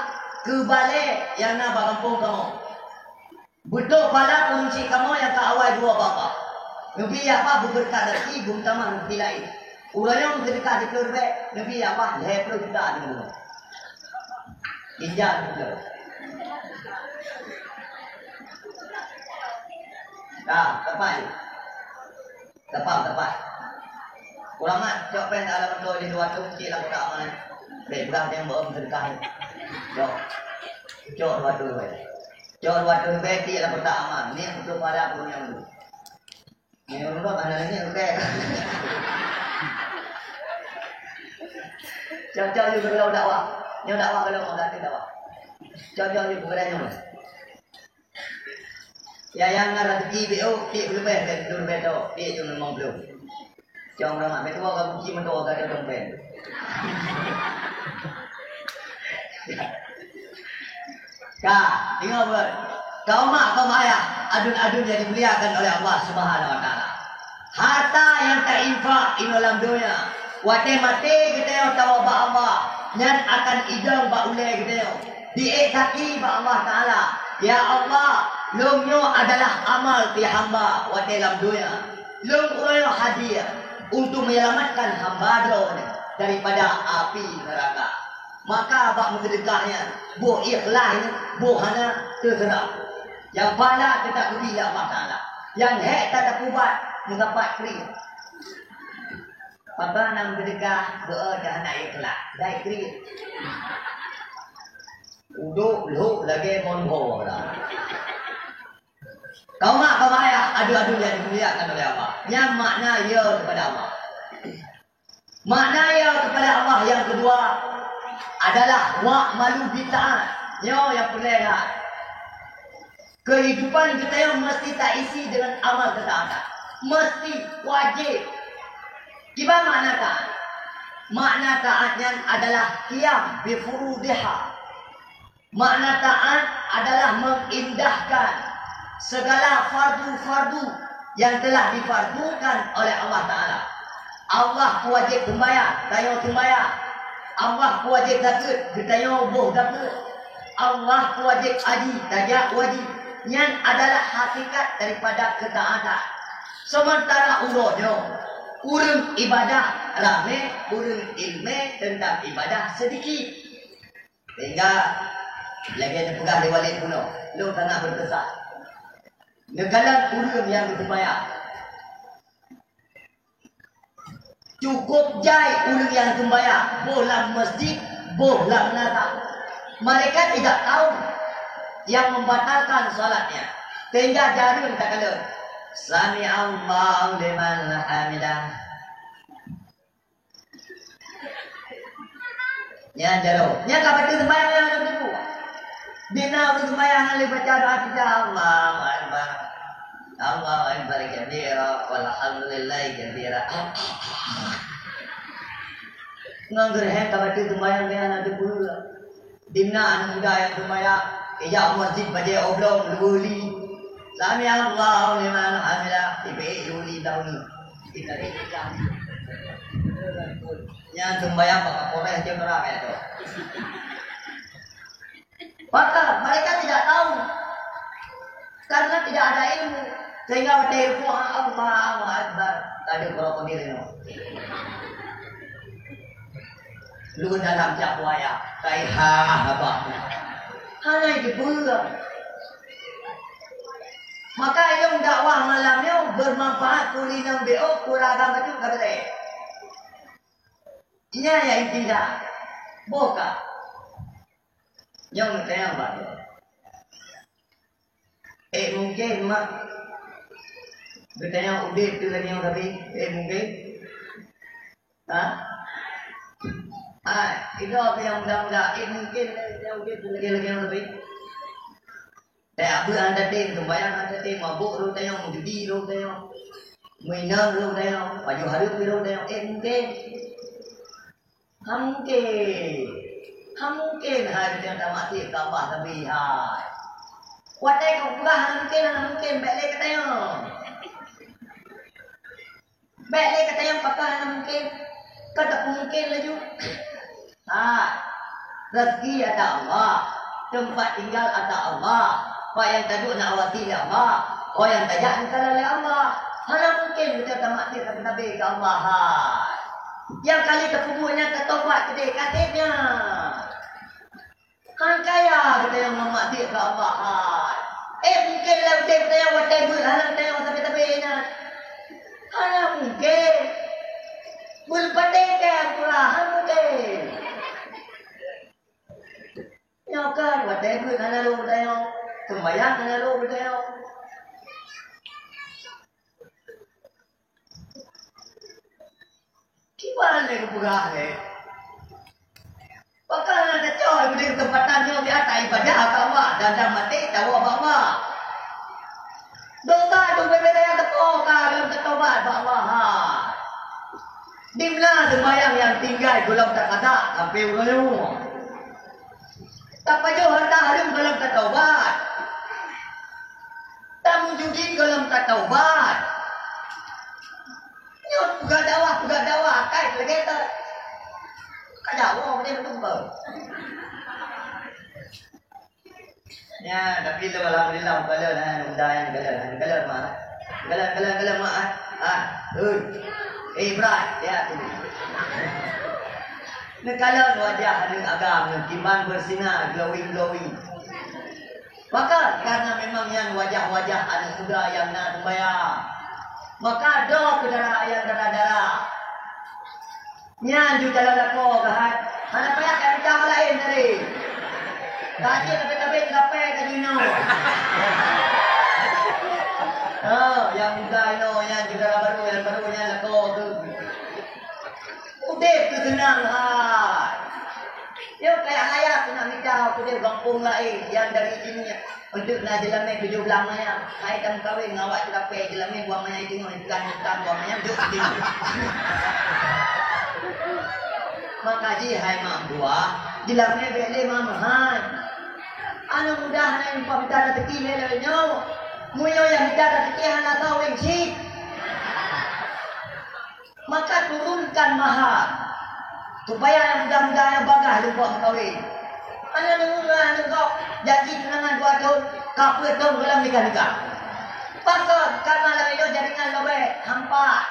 keu balè nyang na bak gampông kamoe." Beutôi pahala peungunci kamoe nyang ka awai dua baba. Neubi ya Allah beubeureukat rezeki, beumeutamah rezeki laén. Uroe nyoe meuseudeukah siplôh ribèe, neubi ya Allah lhèe plôh juta deungon. Injak siplôh. Dah, tepat. Tepat, tepat. Kurang mat, cok pèng dalam moto di dua ratus cik lam kotak aman. Bèk peugah nyang beuem seudeukah. Cok. Cok dua ratus ribèe. Cok dua ratus ribèe cik lam kotak aman. Ni untuk pada guru nyang dulu. Ni urut hana ni okey. Cok, cok juga kalau dakwah. Nyoe dakwah kalau mau ganti dakwah. Cok, cok juga kalau nyoe. Ya, nyang na rezeki B O, tiek leubeh dari dua ribèe to, tiek cuma lima puluh. Cong ramah, betul ka kunci moto ka ada dompet. Ka, tengok buat. Kaum mak, kaum ayah, aduen-aduen yang dimuliakan oleh Allah Subhanahu Wa Taala. Harta nyang tainfak inoe lam donya, watèe maté geutanyoe tawoe bak Allah, nyan akan idong bak ulèe geutanyoe. Diék gaki bak Allah Taala, "Ya Allah, lôn nyoe adalah amal pih hamba watèe lam donya. Lôn uroe nyoe hadir untuk menyelamatkan hamba droeneuh daripada api neraka." Maka bak meuseudeukah nyan, boh ikhlas nyan, boh hana, teuseurah. Nyang pahala teutab geubri lé Allah Taala. Nyang hék that tapeubuet, meusapat kriet. Maka nyang meuseudeukah, doa dah hana ikhlas, dai kriet. Uduk lhok lagèe mon ho dah. Kaum mak, kaum ayah, aduen-aduen yang dimuliakan oleh Allah. Nyan makna ya kepada Allah. Makna ya kepada Allah yang kedua adalah wa'malu bi ta'at. Nyoe nyang peureulèe that. Kehidupan geutanyoe mesti taisi dengan amal ketaatan. Mesti, wajib. Kiban makna taat? Makna taat nyan adalah qiyam bi furudiha. Makna taat adalah mengindahkan segala fardu-fardu yang telah difardukan oleh Allah Taala. Allah peuwajéb seumbahyang, tanyoe seumbahyang. Allah peuwajéb zakeuet, geutanyoe boh zakeuet. Allah peuwajéb haji, tajak haji. Nyan adalah hakikat daripada ketaatan. Sementara uroe nyoe, ureueng ibadah ramé, ureueng ileumèe teuntang ibadah seudikit. Sehingga lagèe neupeugah lé Walid bunoe, lôn sangat berkesan. Neukalon ureueng nyang geuseumbahyang. Cukup jai ureueng nyang seumbahyang, boh lam masjid, boh lam meunasah. Mereka tidak tahu yang membatalkan salatnya. Sehingga jareueng takalon, "Sami'allahu liman hamidah." Nyan jaroe. Nyan ka baca seumbahyang nyang ada buku. Bina ureueng seumbahyang hana lé baca doa tiga, Allahu Akbar. Allahu Akbar kabira, walhamdulillahi kabira. Ngon geureuhem ka baca seumbahyang nyang ada buku. Bina aneuk muda nyang seumbahyang, ijak masjid bajèe oblong, lubuli. Sami Allahu liman hamidah, tipe lubuli tahun ni. Nyan seumbahyang bak Kapolres Jenderal kaya tu. Maka mereka tidak tahu karena tidak ada ilmu sehingga watèe rukuk, Allahu Akbar, ada krokodil nyoe. Lu dalam jak buaya, kai ha apa? Hana itu pun. Maka ilmu dakwah malam nyoe bermanfaat keu inong B O, keu ragam bacut ka beureh. Nyan nyang inti dah. Boh ka. Nyang teuntèe bak. Eh, mungkin mak Geutanyoe udeb keu lagèe nyoe sabe, eh, mungken? Ha? Ha, igoe keu nyang muda-muda, eh, mungken lé geutanyoe udeb keu lagèe-lagèe nyoe sabe? Tajak beuet hana tatem, seumbahyang hana tatem, mabök lom tanyoe, meujudi lom tanyoe, meuinong lom tanyoe, pajoh hareuem lom tanyoe, eh, mungken? Hana mungken. Hana mungken hai geutanyoe tamaté keu Allah sabe hai. Watèe geupeugah hana mungken, hana mungken, bèk lé geutanyoe. Bèk lé geutanyoe pakon hana mungken. Ka tapeumungken laju. Ha. Rezeki ata Allah. Teumpat tinggal ata Allah. Peue nyang taduek na awasi lé Allah. Peue nyang tajak neukalon lé Allah. Hana mungken geutanyoe tamaté sabe-sabe keu Allah hai. Nyang ka lheueh tapeubuet nyan tatobat keudéh ka sép nyan. Hana kaya geutanyoe ngon maksiet keu Allah hai. Eh, mungken lam udeb geutanyoe watèe beuet hana geutanyoe sabe-sabe nyan. Hana mungken. Beuleupah tinggai pula, hana mungken. Nyoe kan watèe beuet hana lôn geutanyoe, seumbahyang hana lôn geutanyoe. Kiban lé geupeugah lé. Pakon hana tacok bri keuseumpatan nyoe di atas ibadah keu Allah dan, dan maté tawoe bak Allah. Dosa tu beda-beda nyang teupoh ka lom teutobat bak Allah. Dimna seumbahyang nyang tinggai gohlom takada sampai uroe nyoe. Tapajoh harta hareuem gohlom tatobat. Tameujudi gohlom tatobat. Nyoe peugah dakwah, peugah dakwah, kai lagèe tu. Ka jaweueb dia beutôi. Ya, tapi tu alhamdulillah, bukan lah, bukan lah, bukan lah, bukan lah, mak. Bukan lah, bukan lah, bukan lah, mak, ah. Ah, ui. Eh, Ibrahim, ya, tu. Neukalon wajah aneuk agam nyoe kiban beusinar glowing-glowing. Maka, karena memang nyan wajah-wajah aneuk muda nyang na seumbahyang. Maka, do keu dara nyang dara-dara. Nyan ju calon lakoe keuh hai. Hana payah ka mita ureueng laén tadi. Ka jeuet tapi-tapi lapée ka jinoe. Oh, nyang muda inoe nyan ju dara barô, nyang barô nyan lakoe keuh. Udeb keu seunang hai. Nyoe kaya ayah keuneuk mita udeb gampông laén nyang dari sinoe. Untuk na jeulamé tujoh blah manyang, hai tameukawen ngon awak Ceurapée, jeulamé buah manyang itu ngon ikan hitam buah manyang duk di. Maka jih hai mak buah, jeulamé bèk lé mameuhan. Aneuk muda hana nyang pah mita raseuki lé lagèe nyoe. Meunyoe nyang mita raseuki hana sawéng cit. Maka turunkan mahar, supaya nyang muda-muda nyan bagaih leumbot meukawen. Hana deungoe aneuk gob janji tunangan dua thon, ka peuet thon gohlom nikah-nikah. Pakon? Karena lagèe nyoe jaringan lobek, hampa.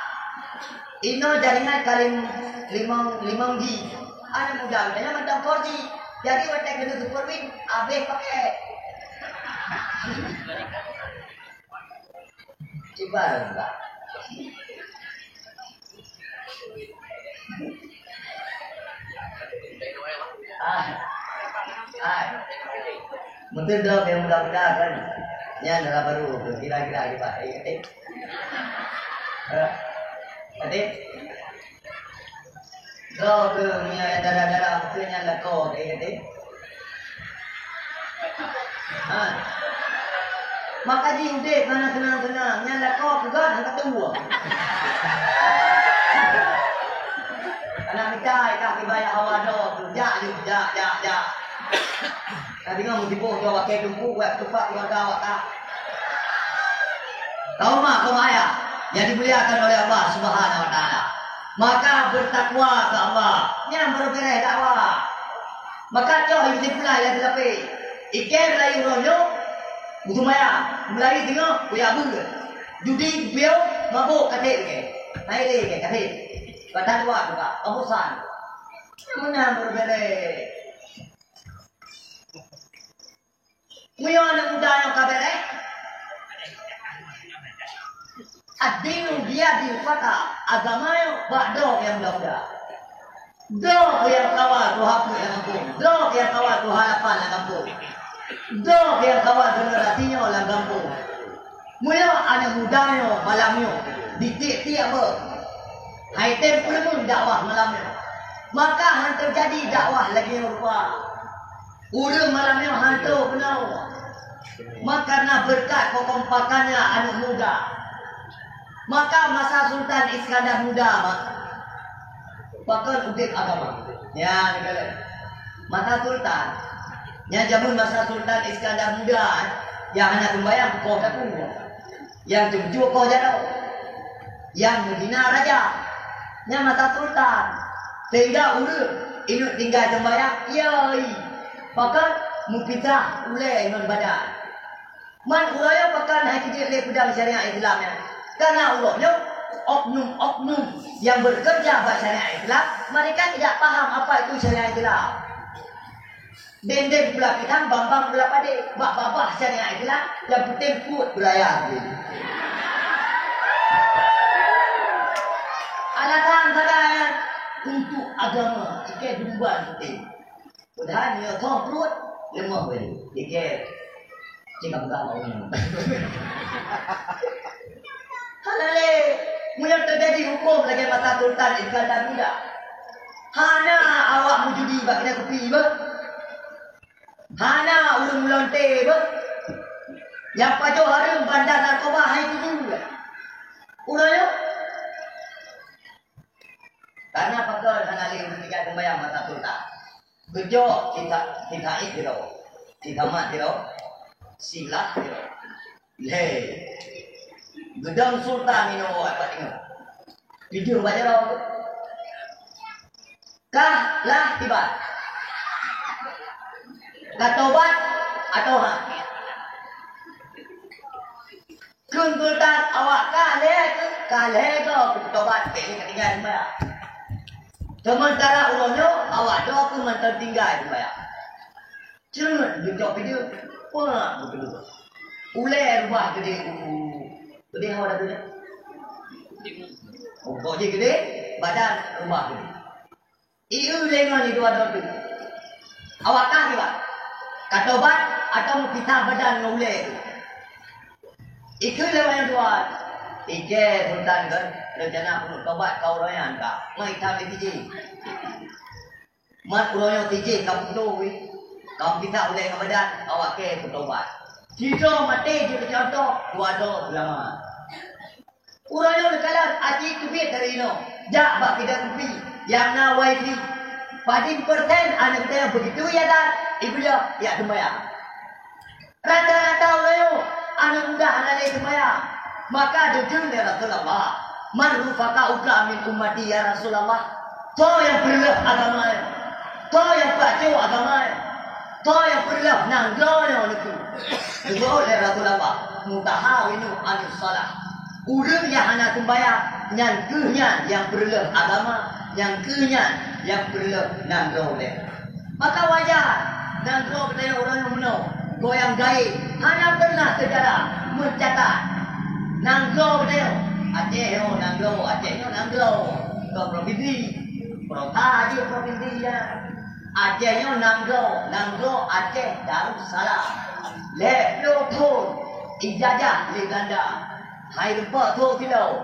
Inoe jaringan ka lim-, limong, limong G. Aneuk muda geutanyoe mantong four G. Jadi watèe keuneuk super win, abéh paket. Kiban, Pak. Ah. Ah. Mungkin dah yang muda-muda kan. Nyan dah baru tu, kira-kira, Pak. Eh, eh. Eh, eh. Droe keuh meunyoe dara-dara meukeue nyan lakoe, eh, eh. Ha. Maka jih udeb hana seunang-seunang, nyan lakoe keuh gata hana tuwoe. Hana mita ikah kibaya hawa droe keuh, jak lé, jak, jak, jak. Ka deungoe meusiboh droe watèe teungku, buet tupak keuluwarga awak that. Kaum mak, kaum ayah yang dimuliakan oleh Allah Subhanahu wa Taala. Maka bertakwa keu Allah, nyan baru beres dakwah. Maka cok ibu pulai lagi lapis. Iké meulayeue uroe nyoe, beuseumayang, meulayeue teungoh, kuyak beuet. Judi, kupiôh, mabök, ka sép iké. Hai lé iké, ka sép. Ka that dua juga, ka bosan. Meunan baru beres. Meunyoe aneuk muda nyoe ka beres, ad-dinu biyadil fata, agama nyoe bak droe nyang muda-muda. Droe nyang kawal tuha peuet lam gampông, droe nyang kawal tuha lapan lam gampông, droe nyang kawal generasi nyoe lam gampông. Meunyoe aneuk muda nyoe malam nyoe ditiek-tiek beuh, hai tem peuleumeun dakwah malam nyoe, maka han teujadi dakwah lagée nyoe rupa. Ureuëng malam nyoe han troh keunoe, maka na beureukat kokompakannya aneuk muda. Maka masa Sultan Iskandar Muda, mak, pakon udeb agama. Ya, neugala. Masa Sultan, nyang jameun masa Sultan Iskandar Muda, eh, nyang hana teumbayang koh takue, nyang cucu koh jaroe, nyang meuzina raja, nyang masa Sultan. Sehingga ureuëng ingat tinggai teumbayang, yoi, pakon meupisah ulée ngon badan. Man uroe nyoe pakon hai keujiek lé peudang syariat Islam nyan? Karena uroe nyoe oknum-oknum yang bekerja bak syariat Islam, mereka tidak paham apa itu syariat Islam. Dendeng pula pisang, bambang pula padé, bak babah syariat Islam, yang penting kuat beraya. Alasan sagai untuk agama, ikai dumba penting. Padahai nyoe toh pruet, leumoh wéh. Dikée. Cik Abdullah mau minum. Hana lé. Meunyoe teujadi huköm lagée masa Sultan Iskandar Muda, hana awak meujudi bak keude kupi beuh. Hana ureuëng meulonte beuh. Nyang pajoh hareuem banda narkoba hai tuju. Uroe nyoe. Karena pakon hana lé ureuëng tinggai teumbayang masa Sultan. Beujok kita, kita ék sidroe, kita mat sidroe, silah sidroe. Lhée. Geudong Sultan inoe awak pat ingat. Tujoh bak jaroe. Kah lah tiba. Ka tobat atau ha? Kheun Sultan awak ka lhée, ka lhée goe keu tobat, bék lé ka tinggai seumbahyang. Seumeuntara uroe nyoe awak droe keuh mantong tinggai seumbahyang. Ceungeut geucok keudeh, peue geukeudeh. Ulée rubah keudeh, keudeh hawa dah keudeh. Bukok jih keudeh, badan rubah keudeh. Ieu lé ngon i dua droe teuh. Awak kah kiban? Ka tobat atawa meupisah badan ngon ulée teuh? Ikheun lé awak nyang dua. Ikée Sultan kan, rencana peunoh tobat ka uroe nyan ka. Mai that lé tijih. Mat uroe nyoe tijih ka peunoh wéh. Ka meupisah ulée ngon badan, awak kée peutobat. Sidroe maté jeuet keu contoh, dua droe seulamat. Uroe nyoe neukalon aci teubiet dari inoe, jak bak keude kupi nyang na wifi. Padum persen aneuk geutanyoe beugitu ya dan ibuya jak seumbahyang. Rata-rata uroe nyoe aneuk muda hana lé seumbahyang. Maka geukheun lé Rasulullah, "Man rufaqauka min ummati ya Rasulullah?" Soe nyang peureuloh agama nyoe? Soe nyang peuacoe agama nyoe? Soe nyang peureuloh nanggroe nyoe neukheun? Geujaweueb lé Rasulullah, "Mutahawinun anis shalah." Ureuëng nyang hana seumbahyang, nyan kheueh nyan nyang peureuloh agama, nyan kheueh nyan nyang peureuloh nanggroe ulée. Maka wajar, nanggroe geutanyoe uroe nyoe meunoe, goyang gaéh, hana pernah seujarah meucatat. Nanggroe geutanyoe, Aceh nyoe nanggroe, Aceh nyoe nanggroe, bukan provinsi. Pro-, ah, jeuet provinsi nyan. Aceh nyoe nanggroe, nanggroe Aceh Darussalam. Lhée ploh thon ijajah lé Belanda. Hai rumpok thon siloe.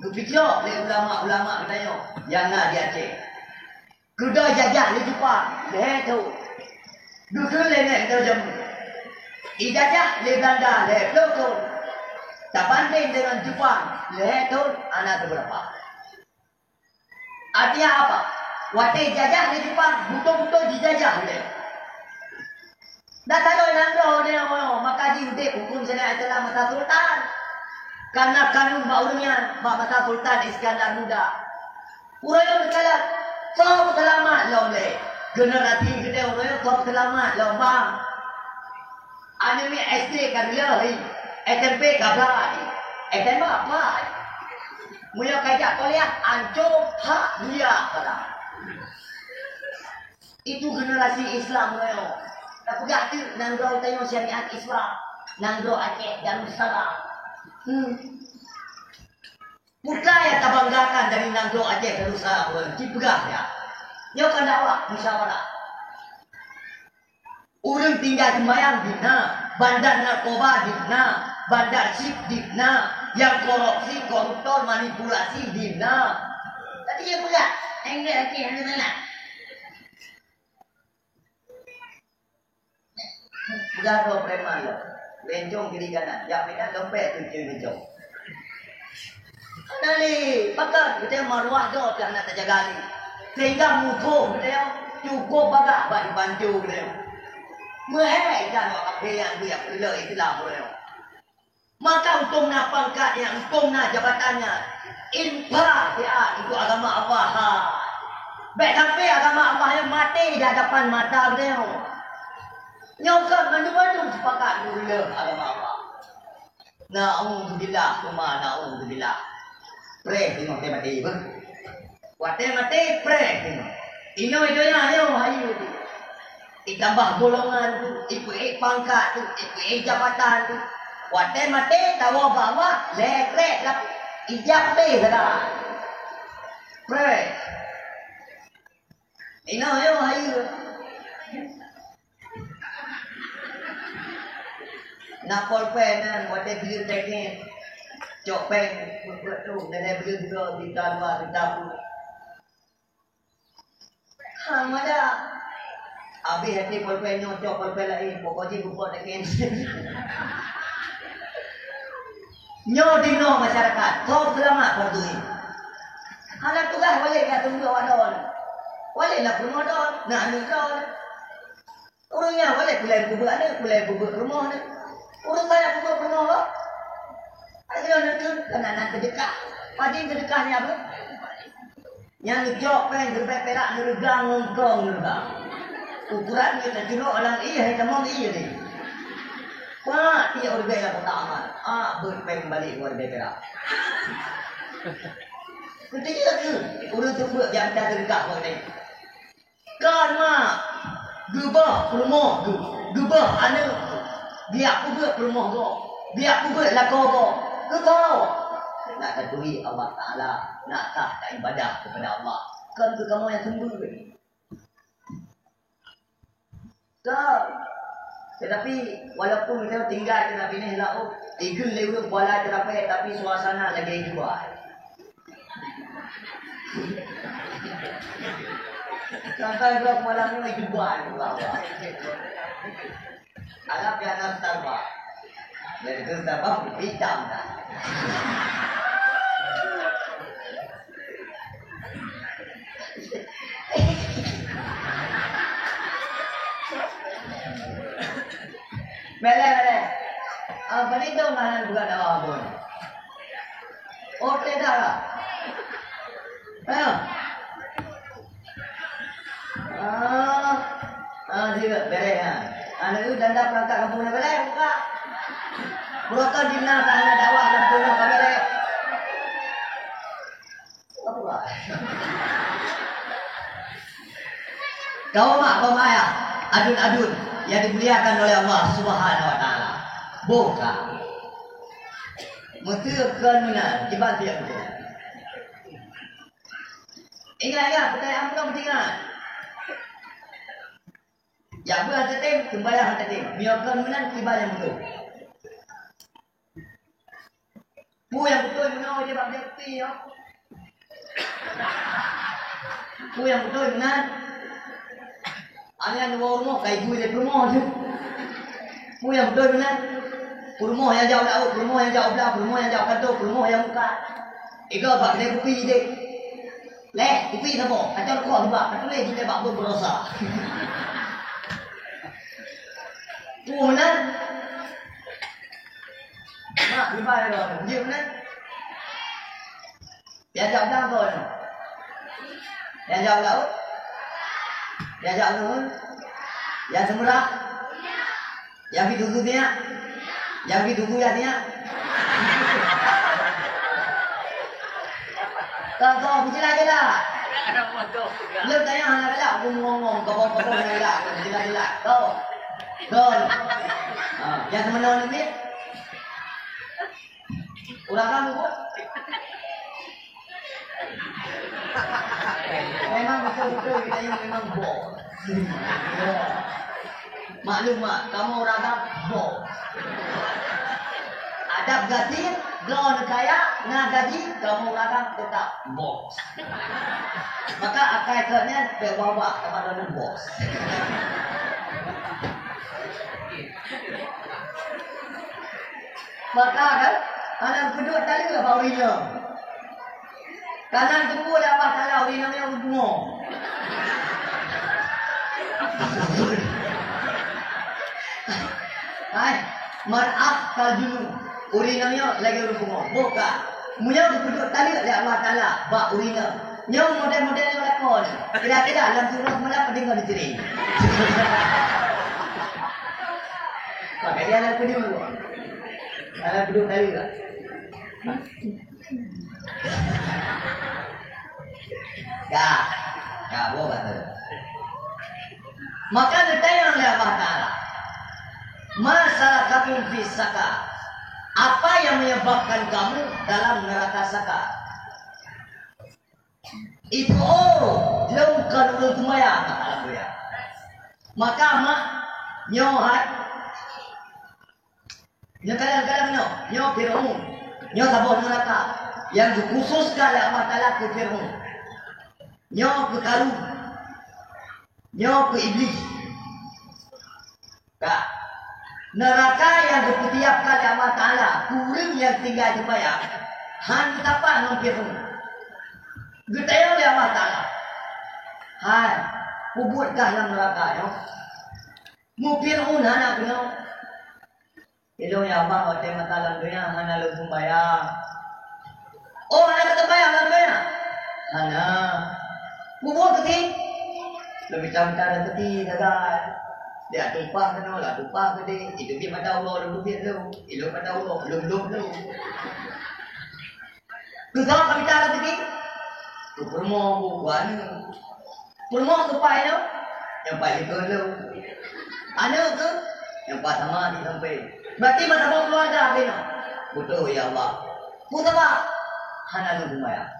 Geupeucok lé ulama-ulama geutanyoe nyang na di Aceh. Keudeh jajah lé Jepang, lhée thon. Geukheun lé nèk geutanyoe jameun. Ijajah lé Belanda lhée ploh thon. Tabandeng deungon Jepang, lhée thon hana seubeurapa. Artinya apa? Watée jajah lé Jepang, beutôi-beutôi jijajah ulée. Dan sagoe nanggroe nyoe, maka jiudeb huköm syariat Islam masa sultan. Karena kanun bak ureuëng nyan, bak masa Sultan Iskandar Muda. Ureuëng nyoe geukalon, soe peuseulamat lom lé? Generasi geutanyoe ureuëng nyoe soe peuseulamat lom, bang? Aneuk miet S D ka reuloh, S M P ka brat, S M A brat. Meunyoe ka jak kuliah, ancô hak mulia brat. Itu generasi Islam nyoe. Tapeugah teuk nanggroe tanyoe syariat Islam. Nanggroe Aceh Darussalam. Hmm. Peue nyang tabanggakan dari nanggroe Aceh Darussalam, ureuëng? Ci peugah ya. Nyoe kan dakwah, musyawarah. Ureuëng tinggai seumbahyang dina, bandar narkoba dina, Bandar chip di na, nyang korupsi, koruptor, manipulasi di na. Tapi ya pula, enggak lagi yang mana? Peugah droe preman lom, bencong kiri kanan, jak mita dompet tu kiri bencong. Hana lé, pakat geutanyoe maruah droe teuh hana tajaga lé. Sehingga musoh geutanyoe cukup bagah bak jibantu geutanyoe. Meuhai dan awak kafé nyang geujak peuleueh Islam geutanyoe. Maka untông na pangkat nyan, untông na jabatan nyan, infak siat untuk agama Allah. Hai. Bèk sampai agama Allah nyan maté di hadapan mata geutanyoe. Nyoe kon mandum-mandum sepakat meureuloh agama Allah. Naudzubillah, summa naudzubillah. Preh singoh teuh maté beuh. Watèe maté, preh singoh. Inoe donya nyoe hayeue tu. Itambah golongan tu, ipeuék pangkat tu, ipeuék jabatan tu. Watèe maté, tawoe bak Allah, lhèe krek lah. Ijab pih sagai. Preh. Inoe nyoe hayeue. Na polpèng nyan watèe beuet teuken, cok pèng peuet-peuet tu, dan beuet dua juta dua juta peuet. Ha, mada. Abéh até polpèng nyoe cok polpèng laén, pokok jih bukon teuken. Nyoe di noe masyarakat, soe seulamat pondui. Hana tugaih walék ka teumbeuek awak droe. Walék na peurumoh droe, na aneuk droe. Ureueng nyan walék kulai peubuet aneuk, kulai peubuet peurumoh aneuk. Ureueng banyak peubuet peurumoh kah? Akhirnya neutreun keunan seudeukah. Padum seudeukah nyan beuh? Nyan neucok pèng siribèe pirak neureugang ngon kong neureugang. Ukuran nyan tacurok lam ié hai tamong ié deh. Pak, tiep ureueng nyang kota amat. Ah, beuet pèng balek dua ribèe pirak. Keutiga tu, ureueng seumeubeuet di antara seudeukah beuh nyan. Kon mak, geubah peurumoh geuh, geubah aneuk geuh, geujak peubuet peurumoh gob, geujak peubuet lakoe gob, keu gob. Nak taturi Allah Taala, nak sah taibadah keupada Allah. Kon keu kamoe nyang seumeubeuet. Kon. Tetapi, walaupun geutanyoe tinggai keu Nabi Nuh laôt, igeun lé ureueng kuala ceurapée, tapi suasana lagèe jua. Sampai gob malam nyoe jua, Allah. Arab ya na Starbucks. Jadi tu Starbucks hitam dah. Beleh, beleh. Ah, beri dong lah bukan awak pun. Oh, tidak lah. Ha. Ah. Ah, dia bereh ha. Anak tu danda perangkat kampung nak bereh buka. Berapa jina tak ada dakwah kampung nak bereh. Apa buat? Kaum mak, kaum ayah, aduen-aduen yang dimuliakan oleh Allah Subhanahu wa Taala. Buka. Meuteukon meunan, kiban tiang tu. Ingat-ingat, pertanyaan bukan beutingat. Jak beuet hana tem, sembahyang hana tem. Meunyoe kon meunan, kiban nyang beutôi. Peue nyang beutôi meunoe je bak B P ya? Peue nyang beutôi meunan? Aneuk nyang woe rumoh, ka ibu ilée peurumoh tu. Peue nyang beutôi meunan? Peurumoh nyang jak u laôt, peurumoh nyang jak u blang, peurumoh nyang jak u kantô, peurumoh nyang mukat. Igoe bak keude kupi deh. Leh, kupi saboh, kacau koh dua, ka tuléh jiteubiet bak buet beurosa. Peue meunan? Mak, ibai lom, jeuet meunan? Nyang jak u blang kon. Nyang jak u laôt? Nyang jak u nanggroe? Nyang seumeurah? Nyang pih tugu sinyak? Nyang pih tugu nyang sinyak? Ka, ka, peujeulaih-jeulaih. Lôn tanyong hana galak, aku meungong-ngong, kabong-kabong hana galak, peujeulaih-jeulaih. Ka. Ka. Ha, nyang seumeurah ni? Ureueng agam buet. Memang betul-betul kita yang memang bos. Ya. Maklum mak, kamu ureueng agam bos. Adab gaji, droeneuh kaya, na gaji, kamoe kadang teutap bos. Maka akai keu nyan bèk ubah-ubah, teuma droeneuh bos. Maka kan, hana peuduek tali bak ureueng inong. Kadang teupeu lé Allah Taala ureueng inong nyoe ureueng pungo. Hai, mar'ah kal junub. Ureueng inong nyoe lagèe ureueng pungo. Boh ka. Meunyoe geupeuduek taleuek lé Allah Taala bak ureueng inong. Nyoe model-model nyang lakoe nyoe. Kira-kira lam surah semalam padum ngon diceri. Pakai dia lam peuduek. Lam peuduek taleuek. Ya, ya, boh kata. Maka geutanyong lé Allah Taala, "Ma salakakum fi saqar?" Apa yang menyebabkan kamu dalam neraka Saqar? Itu, oh, lôn kon ureueng seumayang, kata Allah. Maka mak nyoe hai Nyoe kadang-kadang nyoe, nyoe Fir'aun. Nyoe saboh neuraka nyang geukhususkan lé Allah Taala keu Fir'aun. Nyoe keu Karun. Nyoe keu Iblih. Ka. Neuraka nyang geupeutiapkan lé Allah Taala keu ureueng nyang tinggai seumayang, han geusapat ngon Fir'aun. Geutanyong lé Allah Taala, "Hai, peubuet kah lam neuraka nyoe?" Meu Fir'aun hana keunoe. Ilôn ya Allah, watèe masa lam donya hana lôn seumayang. Oh, hana ka seumayang lam donya? Hana. Mubuet keuti? Lôn mita-mita rezeki sagai. Dak tumpah keunoe, dak tumpah keudeh. Iteubiet mata uroe, lôn teubiet lôn. Ilôn mata uroe, lôn lôn lôn. Keu soe ka mita rezeki? Keu peurumoh, keu aneuk. Peurumoh keu pai nyoe, nyang pai jeuet keu lôn. Aneuk keu, nyang pai sama di sampéng. Berarti meusaboh keuluwarga keu nyoe. Beutôi, ya Allah. Peue sabab? Hana lôn seumayang.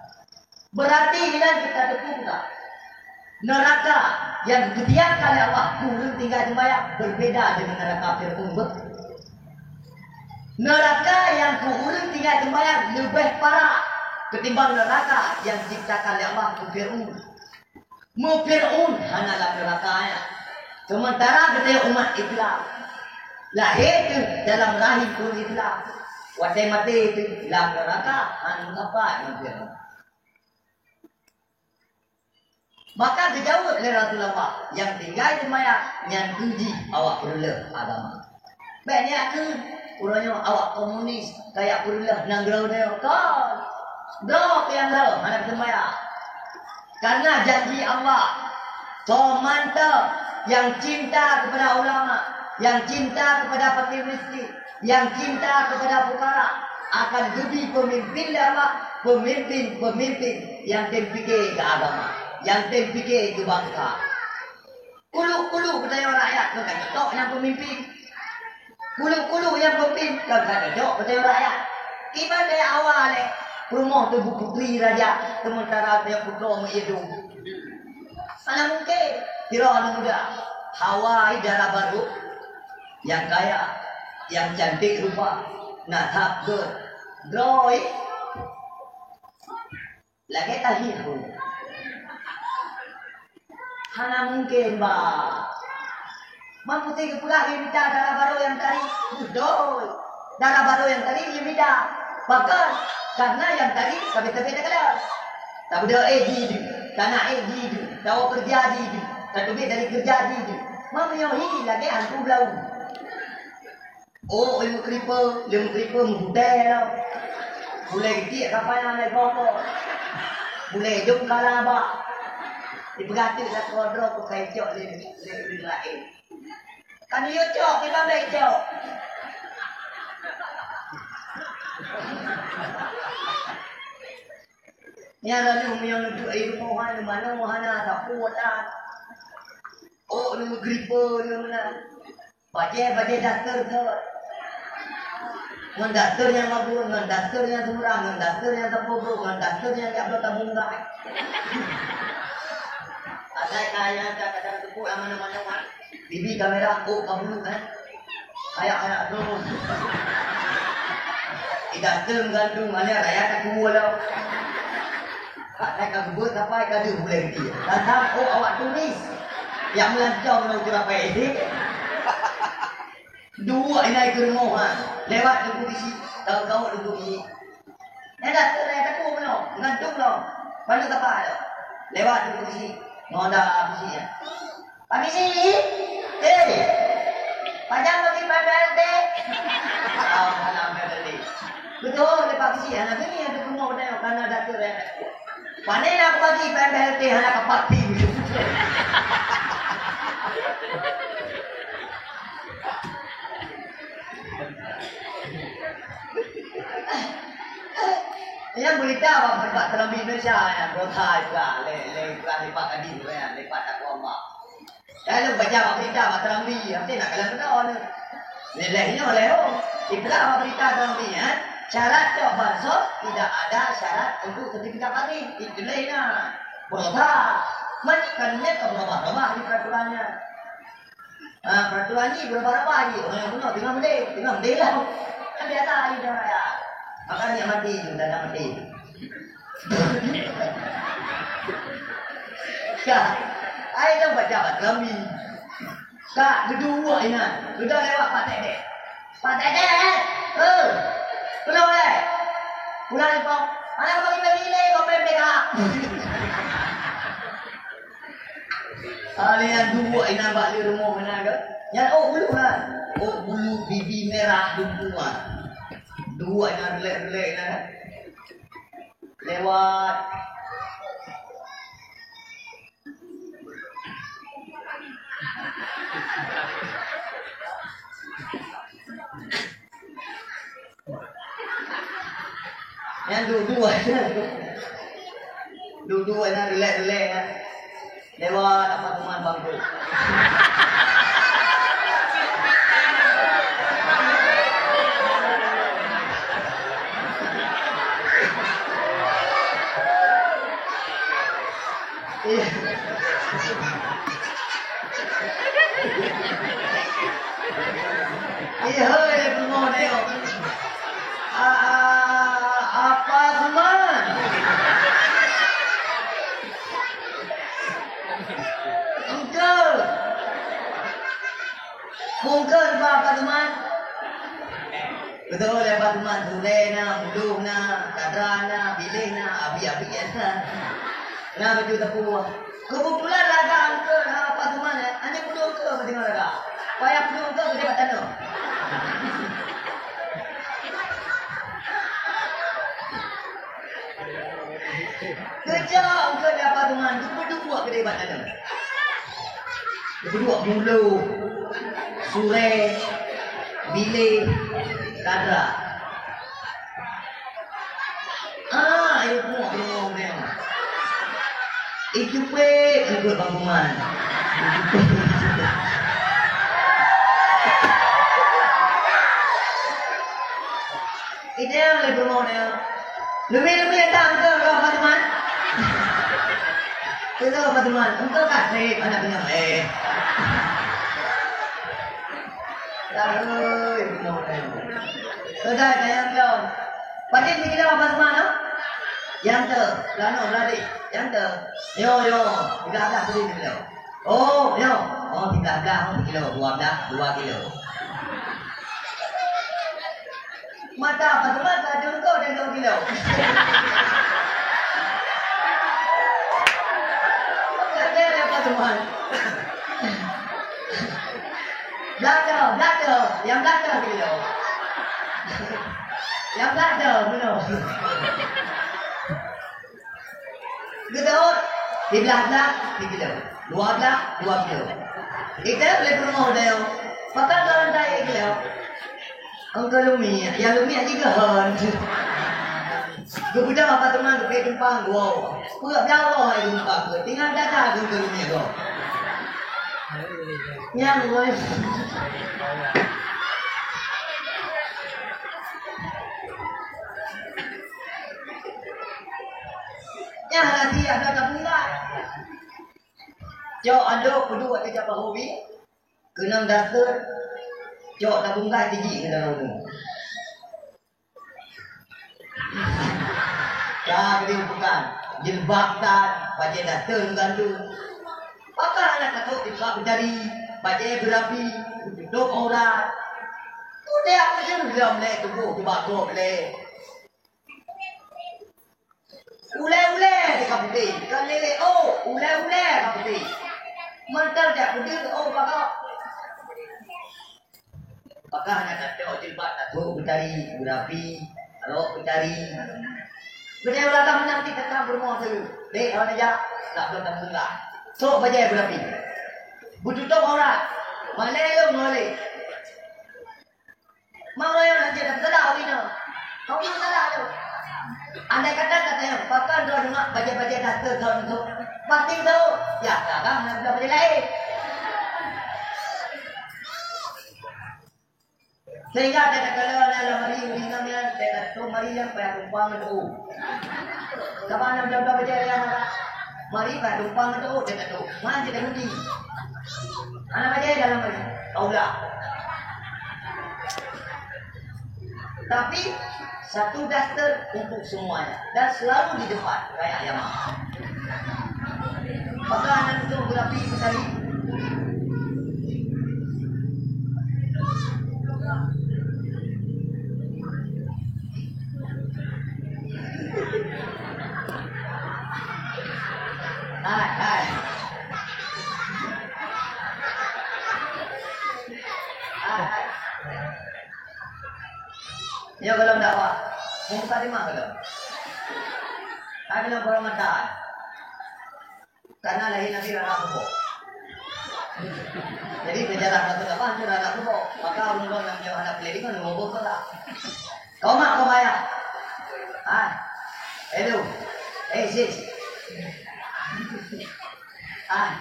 Berarti inan kita teupeue ka. Neuraka nyang geuseudiakan lé Allah keu ureueng tinggai seumayang beubeda deungon neuraka Fir'aun, beuh. Neuraka nyang keu ureueng tinggai seumayang leubeh parah keutimbang neuraka nyang jiciptakan lé Allah keu Fir'aun. Meu Fir'aun hana lam neuraka nyan. Seumantara geutanyoe umat Islam, lahé teuh dalam rahim ureueng Islam, watèe maté teuh lam neuraka, han meusapat ngon Fir'aun. Maka geujaweueb lé Rasulullah, "Nyang tinggai seumayang nyan keuh jih awak peureuleueh agama." Bèk neujak kheun, uroe nyoe awak komunis kajak peureuleueh nanggroe nyoe. Kon! Droe keu nyang lheueh hana seumayang. Karena janji Allah, soe mantong nyang cinta kepada ulama, nyang cinta kepada fakir miskin, nyang cinta kepada fukara akan geubri peumimpin lé Allah, peumimpin-peumimpin nyang tem pike keu agama, nyang tem pike keu bansa. Kuluk-kuluk geutanyoe rakyat kon ka cocok nyang peumimpin. Kuluk-kuluk nyang peumimpin kon ka cocok geutanyoe rakyat. Iban dari awai lé peurumoh teuh bu putri raja, seumantara geutanyoe putroe meuidong. Mana mungkin? Sidroe aneuk muda, hawa i dara barô, nyang kaya, nyang cantik rupa, nasab gét, droe lagèe tahi pun. Hana mungkin, bah. Man putri geupeugah lé mita dara barô nyang tari, beutôi. Dara barô nyang tari lé mita. Pakon? Karena nyang tari sabe-sabe takalon. Tabeudôh ék jideuh, tanak ék jideuh, tawoe keureuja jideuh, tateubiet dari keureuja jideuh. Meunyoe hi lagèe hantu blau. Oh, ilmu kripe, ilmu kripe meuhutée lom. Bulée geutik kapa nyang lé gopo. Bulée jong kala ba. Ipeugah teuk lakoe droe keu kai cok lé, lé ureueng laén. Kan yue cok, kiban bèk cok. Nyan laju meunyoe neuduek i rumoh nyan, manoe hana sapeue that. Oh, ilmu kripe ilmu meunan. Bajée-bajée daster gét. Ngon daster nyang mabur, ngon daster nyang seumurah, ngon daster nyang saboh brok, ngon daster nyang jak bloe tabong gai. Asai ka nyang ka, ka, ka teupeue mana-mana wan. Bibi kamera, oh, ka bulu, kan? Ayak-ayak terus. Datang gandum aneuk raya takue lom. Hak that ka geubeuet sampai ka deuh buleuen tie. Datang, oh, awak turis. Nyang meulancong ngon uteura payah. Duek inan keu rumoh, ha. Lewat Teungku Geuchik, tahu-tahu Teungku Geuchik. Nyan dah teurai takue meunoe, geugantung lom. Paneuk gapa lom. Lewat Teungku Geuchik, ngon da Geuchik nyan. Pak Geuchik, eh, pajan bagi P M B L T? Ah, salam P M B L T. Beutôi lé Pak Geuchik, hana geungieng teupeue rumoh geutanyoe, karena dah teurai takue. Pane na bagi P M B L T hana kapati. Nyang beurita bak, bak Serambi Indonesia nyang beurata Isra, lé, lé Isra lipat tadi tu kan, lipat takwa Allah. Lalu baca bak beurita bak Serambi, hati nak kalam beutôi ni. Nilai nyoe lé ho. Isra bak beurita Serambi, ha. Syarat cok bansos tidak ada syarat untuk sertifikat vaksin. Itu lé na. Beurata. Majikan nyan ka beurubah-rubah di peraturannya. Ha, peraturan ni berubah-ubah lagi. Orang yang bunuh tengah mending, tengah mending lah. Kan biasa ayu dah raya. Maka ni mati tu, dah mati. Ka, ai dah baca bak kami. Ka, kedua inan, sudah lewat Pak Tek Dek. Pak Tek Dek, eh, kenapa eh? Pulang ni, Pak. Anak bagi beli ni, kau pembek ah. Alian duek inan bak lé rumoh meunan ke? Nyan ôk bulu kan? Ôk bulu bibi merah dumpuan. Duek inan relek-relek inan kan? Lewat. Nyan duek-duek. Duek-duek nyan, rilek-rilek nyan. Lewat Apa Tuman bangkot. Iya. Iya, hei, bumoe nyoe. A, a, Apa Tuman? Engkau. Bungkot bak Apa Tuman. Beutôi lé Apa Tuman, Sulé na, Muluh na, Kadra na, Biléh na, Abi-abi na. Na baju teupue. Keubeutulan laga eungkôt Apa Tuman, eh, hana peudong eungkôt bak teungoh laga. Payah peudong eungkôt bak tanoh. Keucok eungkôt Apa Tuman, geupeuduek keudeh bak tanoh. Geupeuduek Muluh, Sulé, Biléh, Kadra. Ah, ilmu, ilmu, ilmu. Icupet eungkôt Apa Tuman. Ideal lé bumoe nyoe. Leubeh-leubeh that eungkôt Apa Tuman. Eungkôt Apa Tuman, eungkôt ka trép aneuk nyoe, eh. Dah, oi, bumoe nyoe. Sudah, sayang kau. Patin sikilo Apa Tuman, no? Nyang teu, lanoe beuladi. Nyang teu. Yo, yo, tiga belas patin sikilo. Oh, yo. Oh, tiga belas, oh, sikilo, dua belas, dua kilo. Mata Apa Tuman ka jeuet keu dan dua kilo. Kata Apa Tuman. Belakang, belakang, nyang belakang sikilo. Nyang belakang, bunoe. Geuteuôt, siblah blah sikilo, dua blah dua kilo. Iteuôt lé peurumoh tanyoe, pakon keu rantai sikilo. Eungkôt lumiek, nyang lumiek jigoe. Geupeudong Apa Tuman geupék tumpang goe. Peuet blah woe hai geupeugah, tinggai dada eungkôt lumiek goe. Nyang goe. Nyan hana siah, hana tabungkai. Cok andok peuduek teucap bahu bi, keunong dasar, cok tabungkai tijik ngon dalam umu. Ka geudeungoe bukan, jilbab that, bajèe daster meugantung. Pakon hana tatot jilbab beutari, bajèe beurapi, beututôp aurat. Udép peujeuet lom lé tuboh teuba gob lé. Ulèe-ulèe ka putéh, ka lé-lé, oh, ulèe-ulèe ka putéh. Mantong jak peudeuh, oh, bak gob. Pakon hana tatot jilbab, tatot beutari, beurapi, rok beutari. Beudaya ulah tam nanti teuka peurumoh tu. Dek, kawan aja, tak belum tak buka. Sok bajèe beurapi. Beututôp aurat. Malèe lom, malèe. Mau raya nak jadi salah hari ni. Kau ni salah tu. Andai kata kata yang pakon droe deungoe bajèe-bajèe daster kau tu. Pasti tu. Ya, sekarang nak bela bajèe lain. Sehingga ada kata-kata dalam hari ini namanya, ada kata mari yang payah tumpang tu. Kapan nak bela bajèe yang ada? Mari payah tumpang tu, dia kata. Mana kita rugi? Anak bajèe dalam mari. Kaulah. Tapi satu daster untuk semuanya dan selalu di depan kayak Yamaha. Maka anak itu berapi sekali. Hai, hai. Hai, hai. Nyoe gohlom dakwah. Mukadimah gohlom. Hai gohlom kehormatan. Karena lahé Nabi rara kuboh. Jadi, sejarah Rasul apa hanya rara kuboh. Maka ureueng nyang jauh hana peuleueh deungon, nunggu boh salah. Kau mak, kau ayah. Ah. Hello. Eh, sis. Ah.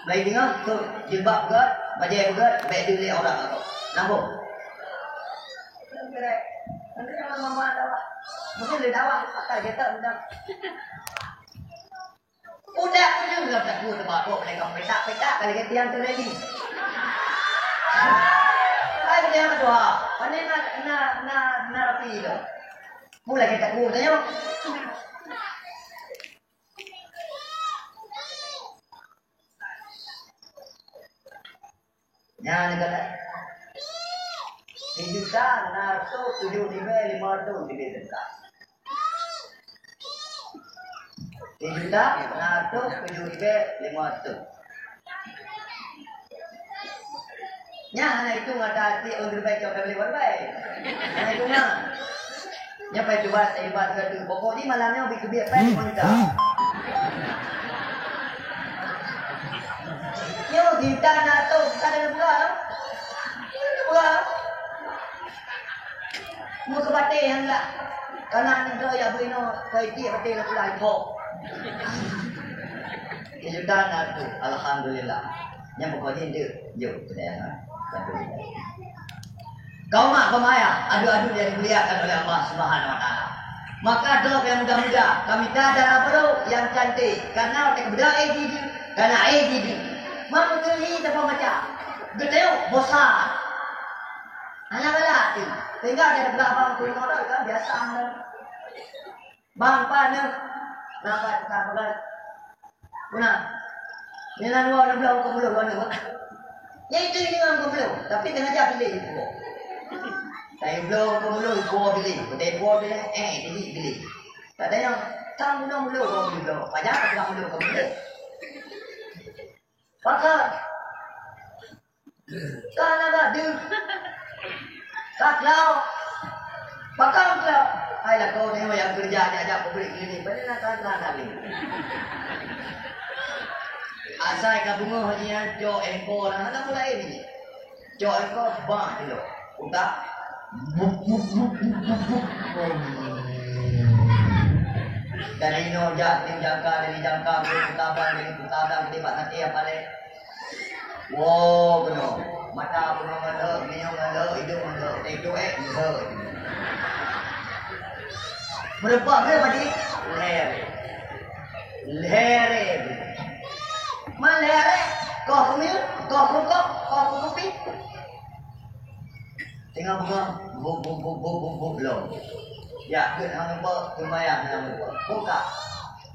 Baik dengar, tu jilbab peugöt, bajèe peugöt, bèk deuh lé aurat kau. Nanggung. Mungkin lé dakwah, akal kita udah. Udah punya udah tak kuat tempat kau, mereka petak-petak kali ganti yang terjadi. Hai, dia apa tu, ha? Mana nak, nak, nak, nak rapi tu? Mulai kita kuat tanya. Nyan kata, sijuta na reutôh tujoh ribèe limong reutôh ribèe teuka. Sijuta na reutôh tujoh ribèe limong reutôh. Nyan hana itu ngata até on ribèe cok tablet wan bae. Hana itu na. Nyan pai cuba, cuba teuka tu. Pokok ni malam nyoe bi keubiet pai lima juta. Nyoe juta na tu, ka ada buka. Buka. Mau ke batin yang lah. Karena ni tu ya bui no, kau iti batin lah pula ipo. Juta na tu, alhamdulillah. Nyang pokok jih jeuet, jeuet keu dayah nyan. Keu mak keu ayah, adoe-adoe nyang dimuliakan oleh Allah Subhanahu wa Taala. Maka droe nyang muda-muda, ka mita dara barô nyang cantik, karena watèe geubeudôh éh jih, karena éh jih. Mak beutôi hi teuma macam. Geuteuek bosan. Hana galak tu. Sehingga dia peugah bang tu modal kan biasa. Bang, pan nyoe? Napa tukang peugah? Guna. Nyoe na dua, na bloe, bukan bloe, dua nyoe. Nyan itu ini orang bukan bloe, tapi sengaja pilih ibu. Saya bloe, bukan bloe, ibu pilih. Bukan ibu pilih, eh, jadi pilih. Katanya, "Kang bloe, bloe, bukan bloe." Pajan tukang bloe, bukan bloe. Pakon? Ka na gadeuh. Ka klau. Pakon klau? Hai lakoe nyoe nyang keureuja jak-jak pabrik keuliling. Pane na ka klau tadi. Asai ka beungoh jihnyan cok engko na hana mulai ni. Cok engko bah dulu. Utak. Dari inoe jak, dari jangka, dari jangka, dari kutabang, dari kutabang, dari bak saté yang palék. Woe, bunoe. Mata bunoe ngon lheueh, minyéuk ngon lheueh, idong ngon lheueh, teuh cuek ngon lheueh. Meureumpok ke, Pak Cik? Lhèe rèe. Lhèe rèe. Man lhèe rèe? Koh keumiet, koh keurukok, koh keukupi. Teungoh beungoh, buk, buk, buk, buk, buk, buk, lom. Ya, keu hana meupo, seumayang hana meupo. Buka.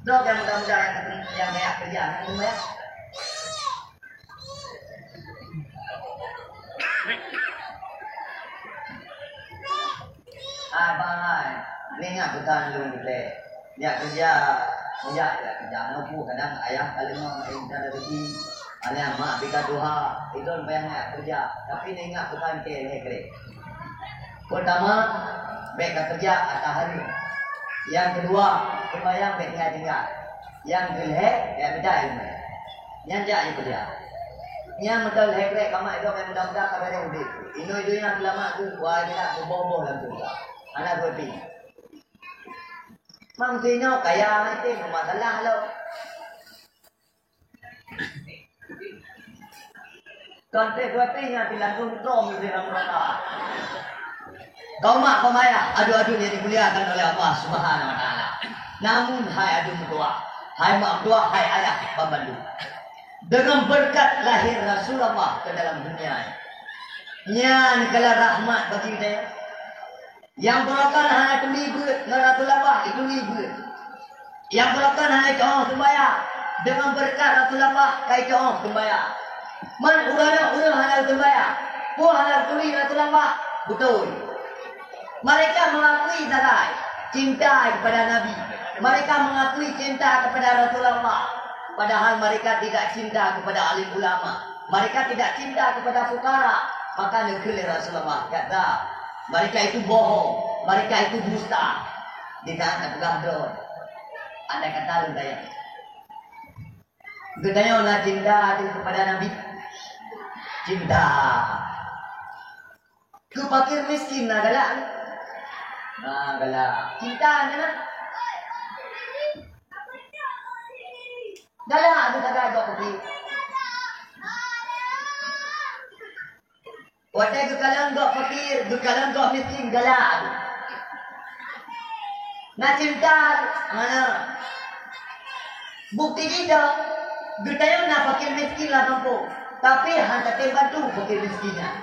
Dok nyang muda-muda nyang, nyang banyak kerja, hana seumayang. Hai, bang, hai. Ni ingat pesan lôn teuh. Nyak kerja, nyak, nyak kerja. Nyoe kadang ayah ka leungong, eh, ka rezeki. Aneuk mak pih ka tuha. Ilôn payah nyak kerja. Tapi ni ingat pesan keu lhèe krek. Peurtama, bèk takeurija ata hareuem. Nyang keudua, seumayang bèk tinggai-tinggai. Nyang keulhèe, bèk beudai ilmu. Nyan jak jikeurija. Nyan meuteulhèe-lhèe kamoe nyang muda-muda ka beureh udép. Inoe donya seulamat keu wajéb beuboh-boh lam syeuruga. Hana geupi. Manusia nyoe kaya maté, masalah lom. Kon teuh geupi nyan silangsung tom di dalam neuraka. Kaum mak, kaum ayah, adu-adu yang dimuliakan oleh Allah Subhanahu wa Taala. Namun, hai adu meutuah, hai mak meutuah, hai ayah bandum, dengan berkat lahir Rasulullah ke dalam dunia ini, nyan adalah rahmat bagi kita. Nyang beurokon hana tuli beuet ngon Rasulullah, ituli beuet. Nyang beurokon hana cok seumbayang, deungon beureukat Rasulullah ka icok seumbayang. Man uroe nyoe ureueng hana seumbayang, peue hana tuli Rasulullah, beutôi. Mereka mengakui sagai cinta kepada Nabi. Mereka mengakui cinta kepada Rasulullah, padahal mereka tidak cinta kepada alim ulama. Mereka tidak cinta kepada fukara. Maka neukheun lé Rasulullah, kata, mereka itu bohong, mereka itu dusta. Di saat tapeugah droe, andai kata lôn tanyong, geutanyoe na cinta kepada Nabi? Cinta. Keu fakir miskin na galak? Na galak. Cinta na? Galak keu sagai gok fakir. Watèe geukalon gok fakir, geukalon gok miskin, galak. Na cinta, hana. Bukti jih, geutanyoe na fakir miskin lam gampông, tapi hana tatem bantu fakir miskin nyan.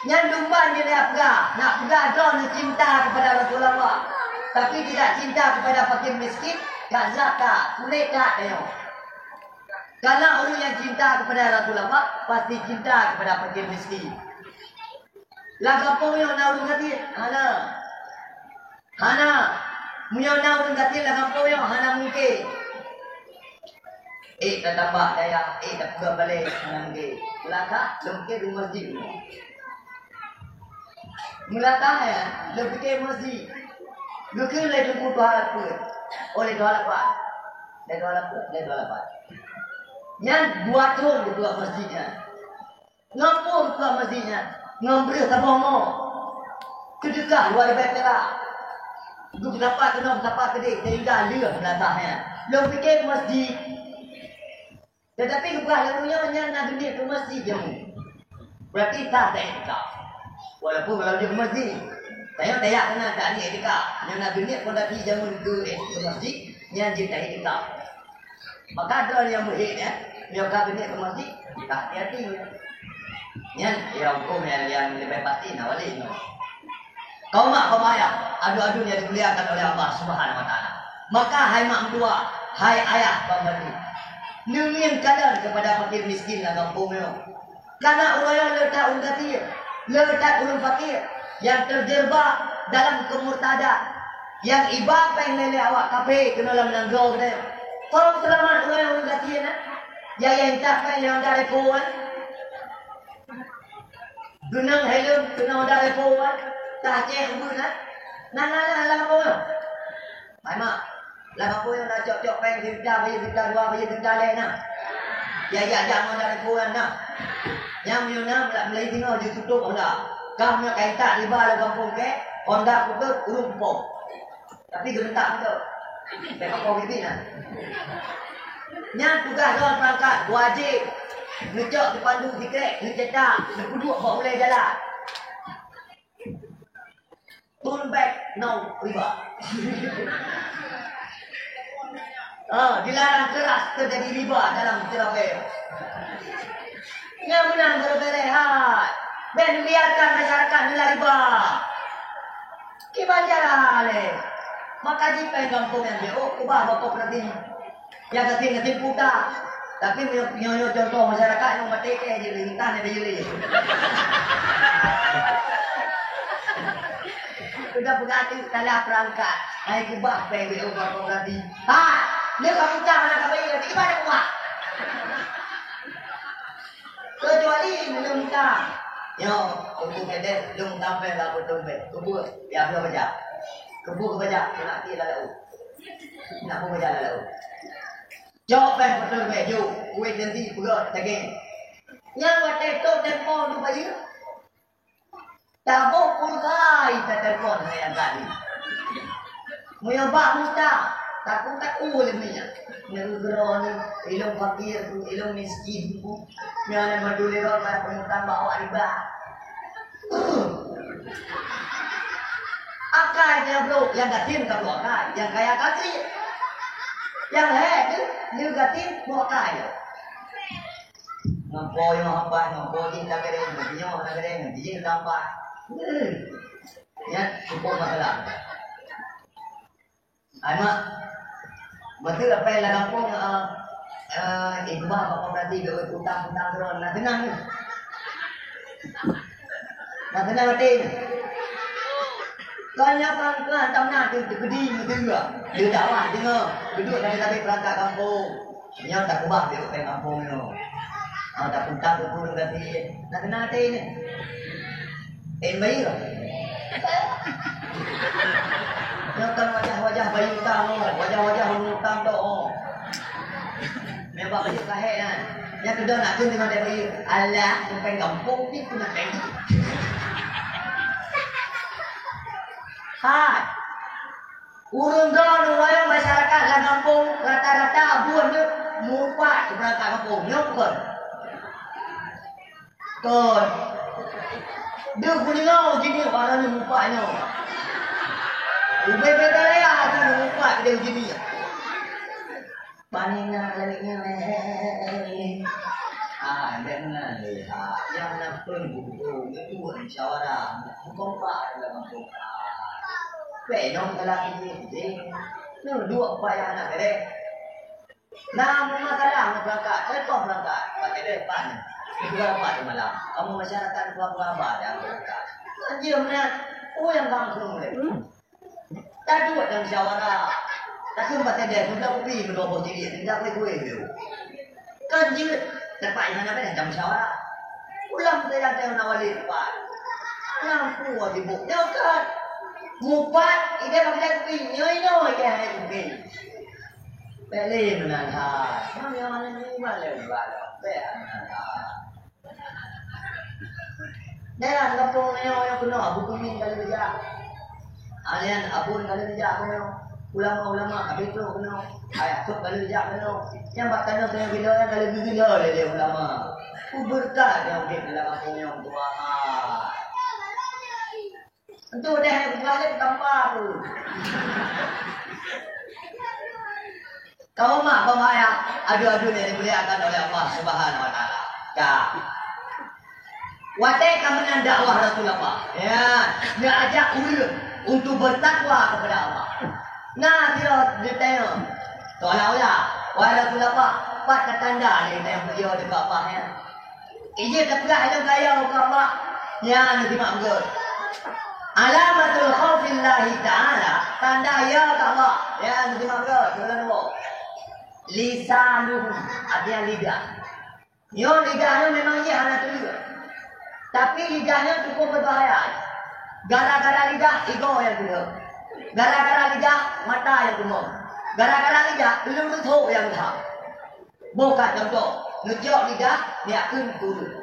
Nyan dumba nyang na peugah, na peugah droeneuh cinta kepada Rasulullah, tapi tidak cinta kepada fakir miskin, ka zat that, kulét that tanyoe. Karena ureueng nyang cinta kepada Rasulullah pasti cinta kepada fakir miskin. Lam gampông nyoe na ureueng gasien? Hana. Hana. Meunyoe na ureueng gasien lam gampông nyoe, hana mungken. Eh, tatambah dayah, eh, tapeugah balèe, hana mungken. Meulakah, lôn pike di masjid nyoe. Meulakah, ya, lôn pike masjid. Geukheun lé Teungku Tuha Lapeue. Oh, lé Tuha Lapan. Lé Tuha Lapan, lé Tuha Lapan. Nyan dua thon geupeugah masjid nyan. Ngon peue geupeugah masjid nyan? Ngon breuh saboh mo. Seudeukah dua ribèe piala. Geupeusapa keunoe, peusapa keudéh, sehingga lheueh meulakah nyan. Lôn pike masjid. Tetapi geupeugah lagèe nyoe, nyan na geuneuk keu masjid jameun. Berarti sah taiktikaf. Walaupun kalau jeuet keu masjid, tanyoe tajak keunan, tajak iktikaf. Nyan na geuneuk fondasi jameun keu, eh, keu masjid, nyan jeuet taiktikaf. Maka droe nyang meuhé nyan, nyoe ka geuneuk keu masjid, ka hati-hati. Nyan, ya, huköm nyang, nyang leubeh pasti na wali nyoe. Kaum mak, kaum ayah, adu-adu nyang dimuliakan oleh Allah Subhanahu wa Taala. Maka, hai mak meutuah, hai ayah bandum, neungieng kalon keupada fakir miskin lam gampông nyoe. Kana uroe nyoe le that ureueng gasien, le that ureueng fakir nyang teujeubak dalam keumurtadan, nyang iba péng lé-lé awak kafé keunoe lam nanggroe geutanyoe. Soe seulamat uroe nyoe ureueng gasien, eh? Nyang, nyang intat péng lé Honda Revo, eh? Geunong helm, geunong Honda Revo, eh? Tah céh ubeut, eh? Na, na, na, lam gampông nyoe. Hai mak, lam gampông nyoe na cok-cok péng sijuta, bayeue sijuta dua, bayeue sijuta lhèe na. Ya, ya, ya, Honda Revo nyan na. Nyang meunyoe na, meulai, meulai singoh jitutôp Honda. Kah meunyoe ka intat riba lam gampông kèe, Honda kupeue, ureueng kupông. Tapi geureuntak beutôi. Bèk kapông geubi na. Nyan tugaih droe perangkat, wajéb neucok sipandu sikrek, neucetak, neupeuduek bak ulèe jalan. Turn back no riba. Ah, dilarang keras terjadi riba dalam travel. Nyan meunan beureubeureh hai. Bèk neubiarkan masyarakat neula riba. Kiban cara lé. Maka jipéng gampông nyang jeuet, oh, ubah bak kooperatif. Nyang gasien-gasien puta. Tapi meunyoe, meunyoe, meunyoe contoh masyarakat nyang maté kèe jih, entah nyan jih lé. Sudah peugah tu salah peurangkat. Hai keubah péng jeuet bak kooperatif. Ha, lé bak puta hana ka bayeue, kiban ubah. Keucuali lôn tam. Nyoe, untuk kedek, lôn tam pèng bak beutôi pèng. Keupeue? Ya, peue baca? Keupeue baca? Keunak ti lalak u. Nak peue baca lalak u? Cok pèng beutôi pèng, jok. Kueh nanti peugah daging. Nyang watèe tôp tempo tu bayeue. Taboh pulsa, tatelpon hai nyang tadi. Meunyoe bak muta, takue-takue lé minyak. Nyan keudroe nyoe, ilôn fakir, ilôn miskin. Nyan maduliro bak peunutang bak awak riba. Akai nyan brôk, nyang gasien ka brôk akai, nyang kaya ka kriet. Nyang lhèe tu, nyang gasien brôk akai. Ngon po nyoe hampai, ngon po jih ka keuréng, ngon nyoe ka keuréng, ngon jih ka hampai. Nyan cukup masalah. Ai mak, beutôi apa nyang lam gampông, eh, eh, ikhwah bak koperasi, gawé utang-utang droe, na seunang nyoe. Na seunang até nyoe. Kon nyoe kon keu hantom na teu-, teukeudi meuteue. Teu dakwah deungoe, geuduek sabe-sabe peurangkat gampông. Nyoe takeubah di rukeng gampông nyoe. Ah, tapeugah keu gurèe gaki, na seunang até nyoe. Eh, bayeue. Nyoe kan wajah-wajah bayeue utang nyoe, wajah-wajah ureueng utang tu, oh. Nyoe bak bayeue kahé nyan. Nyan keudroe nak kheun teuma bayeue. Alah, rukeng gampông ni keuneuk péng. Hai. Ureueng droeneuh rayeuk masyarakat lam gampông rata-rata buet nyoe mupat keu peurangkat gampông. Nyoe kon. Kon. Deuh geudeungoe uji nyoe barô nyoe mupat nyoe. Ubé-bé raya tu nyoe mupat deuh uji nyoe. Panena lagèe nyan, eh, eh, eh, eh, eh. Ah, jangan lihat. Yang nak pun buku, itu musyawarah. Bukan pak dalam buku. Penyong telah ini, ini. Ni dua upaya anak bebek. Nah, masalah nak berangkat. Saya pun berangkat. Pakai depan. Itu berapa tu malam? Kamu masyarakat pura-pura abad yang berangkat. Anjir, mana? Oh, yang kampung ni. Taduek dan musyawarah. Takheun bak tedeh, peugah kupi meudua boh ciliek, tinggai kueh-kueh dulu. Kan jeuet, teumpat nyang hana bèe dan musyawarah. Ulang teulang teulang na wali teumpat. Nyang peue sibuk nyoe kan. Mupat, ide bak tedeh kupi, nyoe-nyoe ide hai kupi. Bèk lé meunan hai. Nyang mana ni bak lé bak lé. Bèk meunan hai. Daerah gampông nyoe nyang keunoe Abu Kuning ka lheueh jak. Alian Abon ka lheueh jak keunoe. Ulama-ulama habéh trok keunoe. Ayah Sop ka lheueh jak keunoe. Nyang bak tanoh-tanoh gila nyan ka lheueh geugila lé, lé ulama. Peue beureukat nyang udép dalam gampông nyoe, Tuhan. Entu deh bukan lé tampa tu. Kaum mak, kaum ayah, adoe-adoe nyang dimuliakan oleh Allah Subhanahu wa Taala. Ya. Watèe ka meunan dakwah Rasulullah, ya, neuajak ureueng untuk bertakwa kepada Allah. Na sidroe geutanyong, seolah-olah, "Wahai Rasulullah, pat tanda nyang tanyong peue jih teuka Allah nyan?" Ijeuet tapeugah lôn kaya keu Allah, nyan simak beugöt. Alamatul khaufillahi ta'ala, tanda ya keu Allah, nyan simak beugöt, sigohlom nyoe. Lisanuhu, artinya lidah. Nyoe lidah nyoe memang jih hana teuliek. Tapi lidah nyoe cukup beubahaya. Gara-gara lidah, igoe nyang keudeuh. Gara-gara lidah, mata nyang keumong. Gara-gara lidah, ulôn meuthok nyang that. Boh ka contoh, neucok lidah, neujak kheun keu ureueng.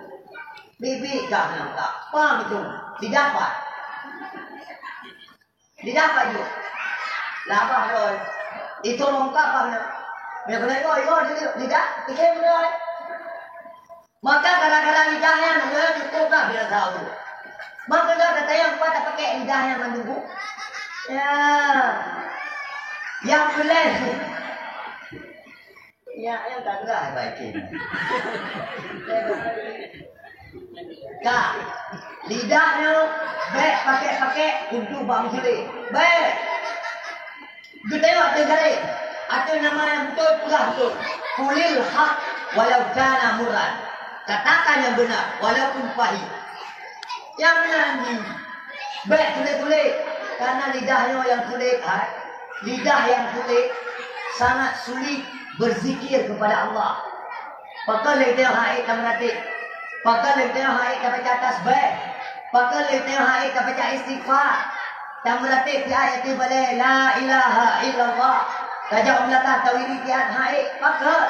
Bibi ka meunan ka, pam itu, lidah pat. Lidah pat jih. Labah lôi. Itu mongkap ka meunan. Meunyoe keuneuk igoe, igoe lidah, pike meunan. Maka gara-gara lidah nyan, nyan cukup lah bila tahu. Maka dah kata yang kuat tak pakai lidah yang mandum. Ya. Yang boleh. Ya, yang tak gerak baik ini. Kak. Lidah nyoe bèk pakèk-pakèk untuk bak meusulet. Bèk. Geutanyong ateueh garéh, ateueh nama nyang beutôi peugah beutôi. Qulil haq walau kana murran. Katakan yang benar walaupun pahit. Nyang meunan jih, bèk sulet-sulet, karena lidah nyoe nyang sulet, hai. Lidah nyang sulet sangat sulit berzikir kepada Allah. Pakon lé teuh hai tameuratéb? Pakon lé teuh hai tabaca tasbih? Pakon lé teuh hai tabaca istighfar? Tameuratéb siat ateueh balèe la ilaha illallah. Tajak u meulakang tawiri siat hai. Pakon?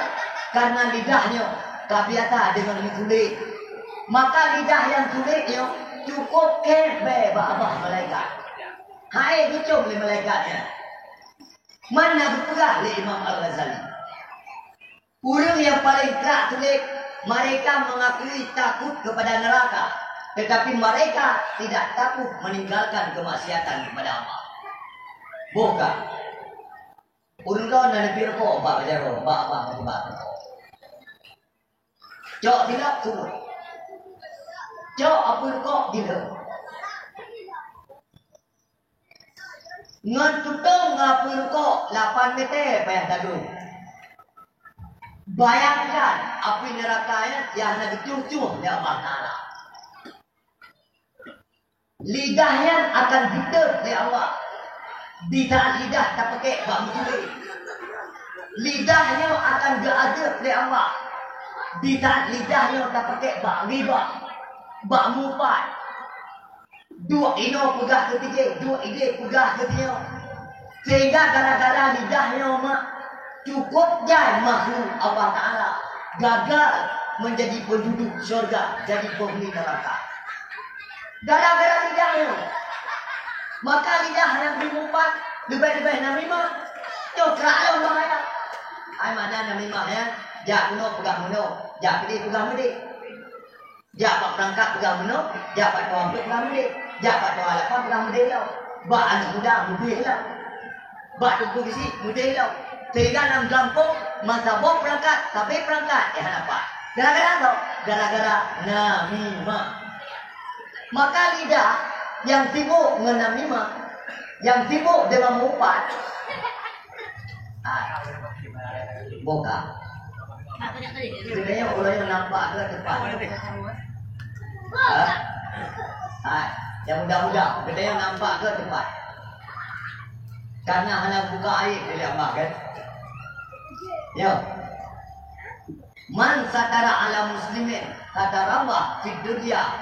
Karena lidah nyoe ka biasa deungon meusulet. Maka lidah nyang sulet nyoe cukôp kèe bak babah malaikat. Hai geucôm lé malaikat nyan. Mana geupeugah lé Imam Al-Ghazali? Ureuëng nyang paleng krak sulet, mereka mengakui takut kepada neraka, tetapi mereka tidak takut meninggalkan kemaksiatan kepada Allah. Boh ka. Ureuëng droe na neupie rukok bak jaroe, bak, bak, bak, bak rukok. Cok silap turun. Cok apui rukok dilheueh. Ngon tutong ngon apui rukok lapan meter payah tadong. Bayangkan apui neuraka nyan nyang hana geucuh-cuh lé Allah Taala. Lidah nyan akan geutot lé Allah. Di saat lidah tapakèk bak meusulet, lidah nyoe akan geuadeueb lé Allah. Di saat lidah nyoe tapakèk bak ghibah, bak mupat, duek inoe peugah keu si jih, duek idéh peugah keu si nyoe. Sehingga gara-gara lidah nyoe mak, cukup jai makhluk Allah Taala gagal menjadi penduduk syurga, jadi penghuni neraka. Gara-gara lidah nyoe. Maka lidah nyang bri mupat leubeh-leubeh namimah. Nyoe krak lom bahaya. Ai makna namimah nyan, jak keunoe peugah meunoe, jak keudéh peugah meudéh. Jak bak peurangkat peugah meunoe, jak bak tuha peuet peugah meudéh, jak bak tuha lapan peugah meudéh lom. Bak aneuk muda meudéh lom. Bak teungku geuchik meudéh lom. Sehingga lam gampông meusaboh peurangkat, sabe peurangkat, eh, hana pat. Gara-gara apa? Gara-gara namimah. Maka lidah nyang sibuk ngon namimah, nyang sibuk deungon mupat, ah, boh ka. Sebenarnya orang yang nampak ke tempat. Ha? Ha, yang muda-muda, kita yang nampak ke tempat. Karena hana buka aib dia lihat mak kan. Ya. Man satara ala muslimin, satara Allah fid dunya